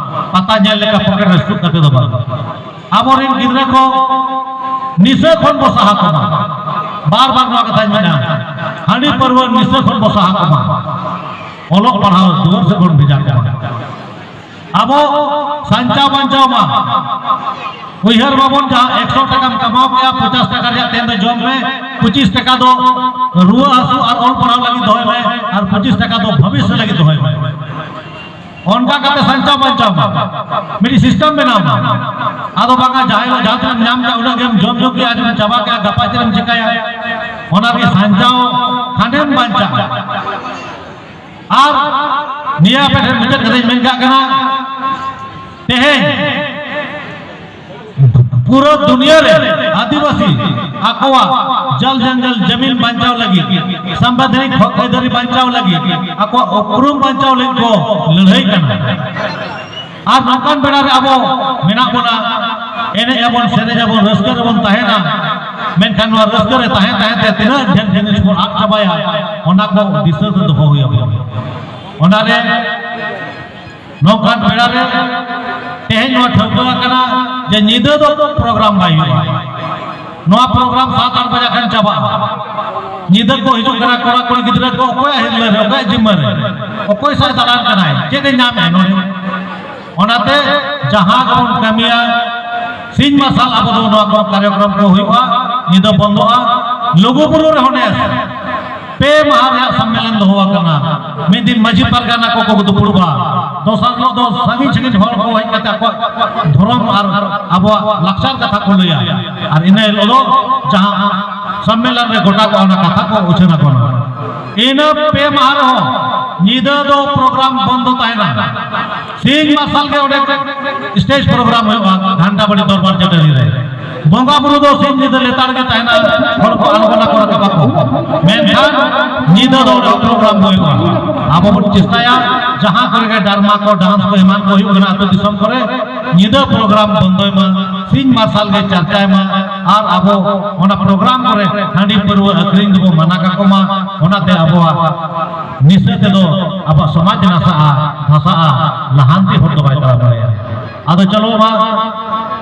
ᱯᱟᱛᱟ ᱧᱮᱞ ᱞᱮᱠᱟ ᱯᱚᱠᱮᱴ ᱨᱮ ᱥᱩᱫ ᱠᱟᱛᱮ ᱫᱚ ᱵᱟᱝ᱾ ᱟᱵᱚᱨᱮᱱ ᱜᱤᱫᱽᱨᱟᱹ ᱠᱚ ᱱᱤᱥᱟᱹ ᱠᱷᱚᱱ ᱵᱚ ᱥᱟᱦᱟ ᱠᱚᱢᱟ᱾ ᱵᱟᱨ ᱵᱟᱨ ᱱᱚᱣᱟ ᱠᱟᱛᱷᱟᱧ ᱢᱮᱱᱟ, ᱦᱟᱺᱰᱤ ᱯᱟᱹᱨᱣᱟᱹ ᱱᱤᱥᱟᱹ ᱠᱷᱚᱱ ᱵᱚ ᱥᱟᱦᱟ ᱠᱚᱢᱟ, ᱚᱞᱚᱜ ᱯᱟᱲᱦᱟᱣ ᱫᱩᱣᱟᱹᱨ ᱥᱮᱫ ᱵᱚᱱ ᱵᱷᱮᱡᱟ ᱠᱚᱢᱟ᱾ ᱟᱵᱚ ᱥᱟᱧᱪᱟᱣ ᱵᱟᱧᱪᱟᱣ ᱢᱟ᱾ ᱩᱭᱦᱟᱹᱨ ᱢᱟᱵᱚᱱ, ᱡᱟᱦᱟᱸ ᱮᱠᱥᱚ ᱴᱟᱠᱟᱢ ᱠᱟᱢᱟᱣ ᱠᱮᱜᱼᱟ, ᱯᱚᱧᱪᱟᱥ ᱴᱟᱠᱟ ᱨᱮᱭᱟᱜ ᱛᱮᱦᱮᱧ ᱫᱚ ᱡᱚᱢ ᱢᱮ, ᱯᱚᱸᱪᱤᱥ ᱴᱟᱠᱟ ᱫᱚ ᱨᱩᱣᱟᱹ ᱦᱟᱹᱥᱩ ᱟᱨ ᱚᱞ ᱯᱟᱲᱦᱟᱣ ᱞᱟᱹᱜᱤᱫ ᱫᱚᱦᱚᱭ ᱢᱮ, ᱟᱨ ᱯᱚᱸᱪᱤᱥ ᱴᱟᱠᱟ ᱫᱚ ᱵᱷᱚᱵᱤᱥᱥᱚ ᱞᱟᱹᱜᱤᱫ ᱫᱚᱦᱚᱭ ᱢᱮ᱾ ᱚᱱᱠᱟ ᱠᱟᱛᱮ ᱥᱟᱧᱪᱟᱣ ᱵᱟᱧᱪᱟᱣ ᱢᱟ, ᱢᱤᱫᱴᱤᱡ ᱥᱤᱥᱴᱮᱢ ᱵᱮᱱᱟᱣ ᱢᱟ᱾ ᱟᱫᱚ ᱵᱟᱝᱟ, ᱡᱟᱦᱟᱸ ᱦᱤᱞᱳᱜ ᱡᱟᱦᱟᱸ ᱛᱤᱱᱟᱹᱜ ᱮᱢ ᱧᱟᱢ ᱠᱮᱜᱼᱟ, ᱩᱱᱟᱹᱜ ᱜᱮᱢ ᱡᱚᱢ ᱧᱩ ᱠᱮᱜᱼᱟ, ᱟᱨ ᱪᱟᱵᱟ ᱠᱮᱜᱼᱟ, ᱜᱟᱯᱟ ᱪᱮᱫ ᱮᱢ ᱪᱤᱠᱟᱹᱭᱟ? ᱚᱱᱟ ᱨᱮᱜᱮ ᱥᱟᱧᱪᱟᱣ ᱠᱷᱟᱱᱮᱢ ᱵᱟᱧᱪᱟᱜᱼᱟ᱾ ᱟᱨ ᱱᱤᱭᱟᱹ ᱟᱯᱮ ᱴᱷᱮᱱ ᱢᱩᱪᱟᱹᱫ ᱠᱟᱛᱷᱟᱧ ᱢᱮᱱ ᱠᱟᱜ ᱠᱟᱱᱟ, ᱛᱮᱦᱮᱧ ᱯᱩᱨᱟᱹ ᱫᱩᱱᱤᱭᱟᱹ ᱨᱮ ᱟᱹᱫᱤᱵᱟᱹᱥᱤ ᱟᱠᱚᱣᱟᱜ ᱡᱚᱞ ᱡᱚᱝᱜᱚᱞ ᱡᱟᱢᱤᱱ ᱵᱟᱧᱪᱟᱣ ᱞᱟᱹᱜᱤᱫ, ᱥᱟᱢᱵᱤᱫᱷᱟᱱᱤᱠ ᱦᱚᱠ ᱟᱹᱭᱫᱟᱹᱨᱤ ᱵᱟᱧᱪᱟᱣ ᱞᱟᱹᱜᱤᱫ, ᱟᱠᱚᱣᱟᱜ ᱩᱯᱨᱩᱢ ᱵᱟᱧᱪᱟᱣ ᱞᱟᱹᱜᱤᱫ ᱠᱚ ᱞᱟᱹᱲᱦᱟᱹᱭ ᱠᱟᱱᱟ᱾ ᱟᱨ ᱱᱚᱝᱠᱟᱱ ᱵᱮᱲᱟ ᱨᱮ ᱟᱵᱚ ᱢᱮᱱᱟᱜ ᱵᱚᱱᱟ, ᱮᱱᱮᱡ ᱟᱵᱚᱱ, ᱥᱮᱨᱮᱧ ᱟᱵᱚᱱ, ᱨᱟᱹᱥᱠᱟᱹ ᱨᱮᱵᱚᱱ ᱛᱟᱦᱮᱱᱟ᱾ ᱢᱮᱱᱠᱷᱟᱱ ᱱᱚᱣᱟ ᱨᱟᱹᱥᱠᱟᱹ ᱨᱮ ᱛᱟᱦᱮᱸ ᱛᱟᱦᱮᱸ ᱛᱮ ᱛᱤᱱᱟᱹᱜ ᱰᱷᱮᱨ ᱡᱤᱱᱤᱥ ᱵᱚᱱ ᱟᱫ ᱪᱟᱵᱟᱭᱟ, ᱚᱱᱟ ᱠᱚ ᱫᱤᱥᱟᱹ ᱨᱮ ᱫᱚᱦᱚ ᱦᱩᱭ ᱟᱵᱚᱱᱟ᱾ ᱚᱱᱟᱨᱮ ᱱᱚᱝᱠᱟᱱ ᱵᱮᱲᱟ ᱨᱮ ᱛᱮᱦᱮᱧ ᱱᱚᱣᱟ ᱴᱷᱟᱹᱣᱠᱟᱹ ᱟᱠᱟᱱᱟ ᱡᱮ ᱧᱤᱫᱟᱹ ᱫᱚ ᱯᱨᱳᱜᱨᱟᱢ ᱵᱟᱭ ᱦᱩᱭᱩᱜᱼᱟ᱾ ᱱᱚᱣᱟ ᱯᱨᱳᱜᱨᱟᱢ ᱥᱟᱛ ᱟᱴ ᱵᱟᱡᱟ ᱠᱷᱟᱱ ᱪᱟᱵᱟᱜᱼᱟ᱾ ᱧᱤᱫᱟᱹ ᱠᱚ ᱦᱤᱡᱩᱜ ᱠᱟᱱᱟ ᱠᱚᱲᱟ ᱠᱩᱲᱤ ᱜᱤᱫᱽᱨᱟᱹ ᱠᱚ, ᱚᱠᱚᱭᱟᱜ ᱦᱤᱨᱞᱟᱹ ᱨᱮ, ᱚᱠᱚᱭᱟᱜ ᱡᱤᱢᱢᱟᱹ ᱨᱮ, ᱚᱠᱚᱭ ᱥᱟᱶ ᱫᱟᱬᱟᱱ ᱠᱟᱱᱟᱭ, ᱪᱮᱫ ᱮ ᱧᱟᱢᱮᱫᱼᱟ ᱱᱚᱰᱮ? ᱚᱱᱟᱛᱮ ᱡᱟᱦᱟᱸ ᱜᱮᱵᱚᱱ ᱠᱟᱹᱢᱤᱭᱟ, ᱥᱤᱧ ᱢᱟᱨᱥᱟᱞ ᱟᱵᱚ ᱫᱚ ᱱᱚᱣᱟ ᱠᱚ ᱠᱟᱨᱭᱚᱠᱨᱚᱢ ᱠᱚ ᱦᱩᱭᱩᱜᱼᱟ, ᱧᱤᱫᱟᱹ ᱵᱚᱱᱫᱚᱜᱼᱟ᱾ ᱞᱩᱜᱩᱵᱩᱨᱩ ᱨᱮᱦᱚᱸ ᱱᱮᱥ ᱯᱮ ᱢᱟᱦᱟ ᱨᱮᱭᱟᱜ ᱥᱚᱢᱢᱮᱞᱚᱱ ᱫᱚᱦᱚ ᱟᱠᱟᱱᱟ᱾ ᱢᱤᱫ ᱫᱤᱱ ᱢᱟᱹᱡᱷᱤ ᱯᱟᱨᱜᱟᱱᱟ ᱠᱚ ᱠᱚ ᱫᱩᱯᱲᱩᱵᱼᱟ, ᱫᱚᱥᱟᱨ ᱦᱤᱞᱳᱜ ᱫᱚ ᱥᱟᱺᱜᱤᱧ ᱥᱟᱺᱜᱤᱧ ᱦᱚᱲ ᱠᱚ ᱦᱮᱡ ᱠᱟᱛᱮ ᱟᱠᱚᱣᱟᱜ ᱫᱷᱚᱨᱚᱢ ᱟᱨ ᱟᱵᱚᱣᱟᱜ ᱞᱟᱠᱪᱟᱨ ᱠᱟᱛᱷᱟ ᱠᱚ ᱞᱟᱹᱭᱟ, ᱟᱨ ᱤᱱᱟᱹ ᱦᱤᱞᱳᱜ ᱫᱚ ᱡᱟᱦᱟᱸ ᱥᱚᱢᱢᱮᱞᱚᱱ ᱨᱮ ᱜᱚᱴᱟ ᱠᱚᱜᱼᱟ ᱚᱱᱟ ᱠᱟᱛᱷᱟ ᱠᱚ ᱩᱪᱷᱟᱹᱱ ᱟᱠᱚ ᱠᱟᱱᱟ᱾ ᱤᱱᱟᱹ ᱯᱮ ᱢᱟᱦᱟ ᱨᱮᱦᱚᱸ ᱧᱤᱫᱟᱹ ᱫᱚ ᱯᱨᱳᱜᱨᱟᱢ ᱵᱚᱱᱫᱚ ᱛᱟᱦᱮᱱᱟ᱾ ᱥᱤᱧ ᱢᱟᱨᱥᱟᱞ ᱜᱮ ᱚᱸᱰᱮ ᱥᱴᱮᱡᱽ ᱯᱨᱳᱜᱨᱟᱢ ᱦᱩᱭᱩᱜᱼᱟ ᱜᱷᱟᱱᱴᱟᱵᱟᱲᱤ ᱫᱚᱨᱵᱟᱨ ᱪᱟᱹᱴᱟᱹᱱᱤ ᱨᱮ᱾ ᱵᱚᱸᱜᱟ ᱵᱩᱨᱩ ᱫᱚ ᱥᱤᱧ ᱧᱤᱫᱟᱹ ᱞᱮᱛᱟᱲ ᱜᱮ ᱛᱟᱦᱮᱱᱟ, ᱦᱚᱲ ᱠᱚ ᱟᱬᱜᱚᱱᱟ ᱠᱚ ᱨᱟᱠᱟᱵ ᱟᱠᱚ, ᱢᱮᱱᱠᱷᱟᱱ ᱧᱤᱫᱟᱹ ᱫᱚ ᱚᱸᱰᱮ ᱯᱨᱳᱜᱨᱟᱢ ᱦᱩᱭᱩᱜᱼᱟ᱾ ᱟᱵᱚ ᱵᱚᱱ ᱪᱮᱥᱴᱟᱭᱟ ᱡᱟᱦᱟᱸ ᱠᱚᱨᱮ ᱜᱮ ᱰᱨᱟᱢᱟ ᱠᱚ, ᱰᱟᱱᱥ ᱠᱚ, ᱮᱢᱟᱱ ᱠᱚ ᱦᱩᱭᱩᱜ ᱠᱟᱱᱟ ᱟᱹᱛᱩ ᱫᱤᱥᱚᱢ ᱠᱚᱨᱮ, ᱧᱤᱫᱟᱹ ᱯᱨᱳᱜᱨᱟᱢ ᱵᱚᱱᱫᱚᱭ ᱢᱟ, ᱥᱤᱧ ᱢᱟᱨᱥᱟᱞ ᱜᱮ ᱪᱟᱨᱪᱟᱭ ᱢᱟ, ᱟᱨ ᱟᱵᱚ ᱚᱱᱟ ᱯᱨᱳᱜᱨᱟᱢ ᱠᱚᱨᱮ ᱦᱟᱺᱰᱤ ᱯᱟᱹᱨᱣᱟᱹ ᱟᱹᱠᱷᱨᱤᱧ ᱫᱚᱵᱚ ᱢᱟᱱᱟ ᱠᱟᱠᱚ ᱢᱟ᱾ ᱚᱱᱟᱛᱮ ᱟᱵᱚᱣᱟᱜ ᱱᱤᱥᱟᱹ ᱛᱮᱫᱚ ᱟᱵᱚᱣᱟᱜ ᱥᱚᱢᱟᱡᱽ ᱱᱟᱥᱟᱜᱼᱟ, ᱫᱷᱟᱥᱟᱜᱼᱟ, ᱞᱟᱦᱟᱱᱛᱤ ᱦᱚᱨ ᱫᱚ ᱵᱟᱭ ᱛᱟᱲᱟᱢ ᱫᱟᱲᱮᱭᱟᱜᱼᱟ᱾ ᱟᱫᱚ ᱪᱚᱞᱚ ᱢᱟ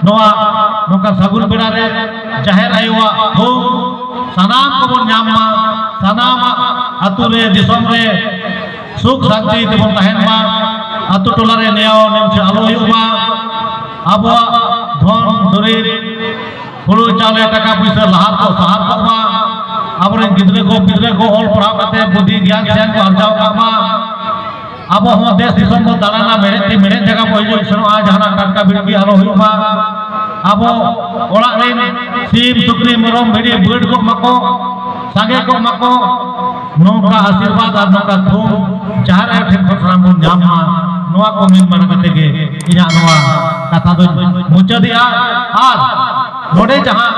ᱱᱚᱣᱟ ᱱᱚᱝᱠᱟ ᱥᱟᱹᱜᱩᱱ ᱵᱮᱲᱟ ᱨᱮ ᱡᱟᱦᱮᱨ ᱟᱭᱳᱣᱟᱜ ᱛᱷᱩᱢ ᱥᱟᱱᱟᱢ ᱠᱚᱵᱚᱱ ᱧᱟᱢ ᱢᱟ, ᱥᱟᱱᱟᱢᱟᱜ ᱟᱹᱛᱩ ᱨᱮ, ᱫᱤᱥᱚᱢ ᱨᱮ ᱥᱩᱠ ᱥᱟᱱᱛᱤ ᱛᱮᱵᱚᱱ ᱛᱟᱦᱮᱱ ᱢᱟ, ᱟᱹᱛᱩ ᱴᱚᱞᱟ ᱨᱮ ᱱᱮᱭᱟᱣ ᱱᱮᱢᱪᱟ ᱟᱞᱚ ᱦᱩᱭᱩᱜ ᱢᱟ, ᱟᱵᱚᱣᱟᱜ ᱫᱷᱚᱱ ᱫᱩᱨᱤᱵᱽ, ᱦᱩᱲᱩ ᱪᱟᱣᱞᱮ, ᱴᱟᱠᱟ ᱯᱩᱭᱥᱟᱹ ᱞᱟᱦᱟ ᱠᱚ ᱥᱟᱦᱟᱨ ᱠᱚᱜ ᱢᱟ, ᱟᱵᱚᱨᱮᱱ ᱜᱤᱫᱽᱨᱟᱹ ᱠᱚ ᱯᱤᱫᱽᱨᱟᱹ ᱠᱚ ᱚᱞ ᱯᱟᱲᱦᱟᱣ ᱠᱟᱛᱮ ᱵᱩᱫᱷᱤ ᱜᱮᱭᱟᱱ ᱥᱮᱭᱟᱱ ᱠᱚ ᱟᱨᱡᱟᱣ ᱠᱟᱜ ᱢᱟ, ᱟᱵᱚ ᱦᱚᱸ ᱫᱮᱥ ᱫᱤᱥᱚᱢ ᱵᱚᱱ ᱫᱟᱬᱟᱱᱟ, ᱢᱮᱲᱦᱮᱫ ᱛᱤ ᱢᱮᱲᱦᱮᱫ ᱡᱟᱭᱜᱟ ᱵᱚᱱ ᱦᱤᱡᱩᱜ ᱥᱮᱱᱚᱜᱼᱟ, ᱡᱟᱦᱟᱱᱟᱜ ᱴᱟᱴᱠᱟ ᱵᱤᱴᱠᱤ ᱟᱞᱚ ᱦᱩᱭᱩᱜ ᱢᱟ᱾ ᱟᱵᱚ ᱚᱲᱟᱜ ᱨᱮᱱ ᱥᱤᱢ, ᱥᱩᱠᱨᱤ, ᱢᱮᱨᱚᱢ, ᱵᱷᱤᱰᱤ ᱵᱟᱹᱰ ᱠᱚᱜ ᱢᱟᱠᱚ, ᱥᱟᱸᱜᱮ ᱠᱚᱜ ᱢᱟᱠᱚ᱾ ᱱᱚᱝᱠᱟ ᱟᱥᱤᱨᱵᱟᱫᱽ ᱟᱨ ᱱᱚᱝᱠᱟ ᱛᱷᱩᱢ ᱡᱟᱦᱮᱨ ᱟᱭᱳ ᱴᱷᱮᱱ ᱠᱷᱚᱱ ᱥᱟᱱᱟᱢ ᱵᱚᱱ ᱧᱟᱢ ᱢᱟ, ᱱᱚᱣᱟ ᱠᱚ ᱢᱮᱱ ᱵᱟᱲᱟ ᱠᱟᱛᱮ ᱜᱮ ᱤᱧᱟᱹᱜ ᱱᱚᱣᱟ ᱠᱟᱛᱷᱟ ᱫᱚᱧ ᱢᱩᱪᱟᱹᱫᱮᱜᱼᱟ᱾ ᱟᱨ ᱱᱚᱰᱮ ᱡᱟᱦᱟᱸ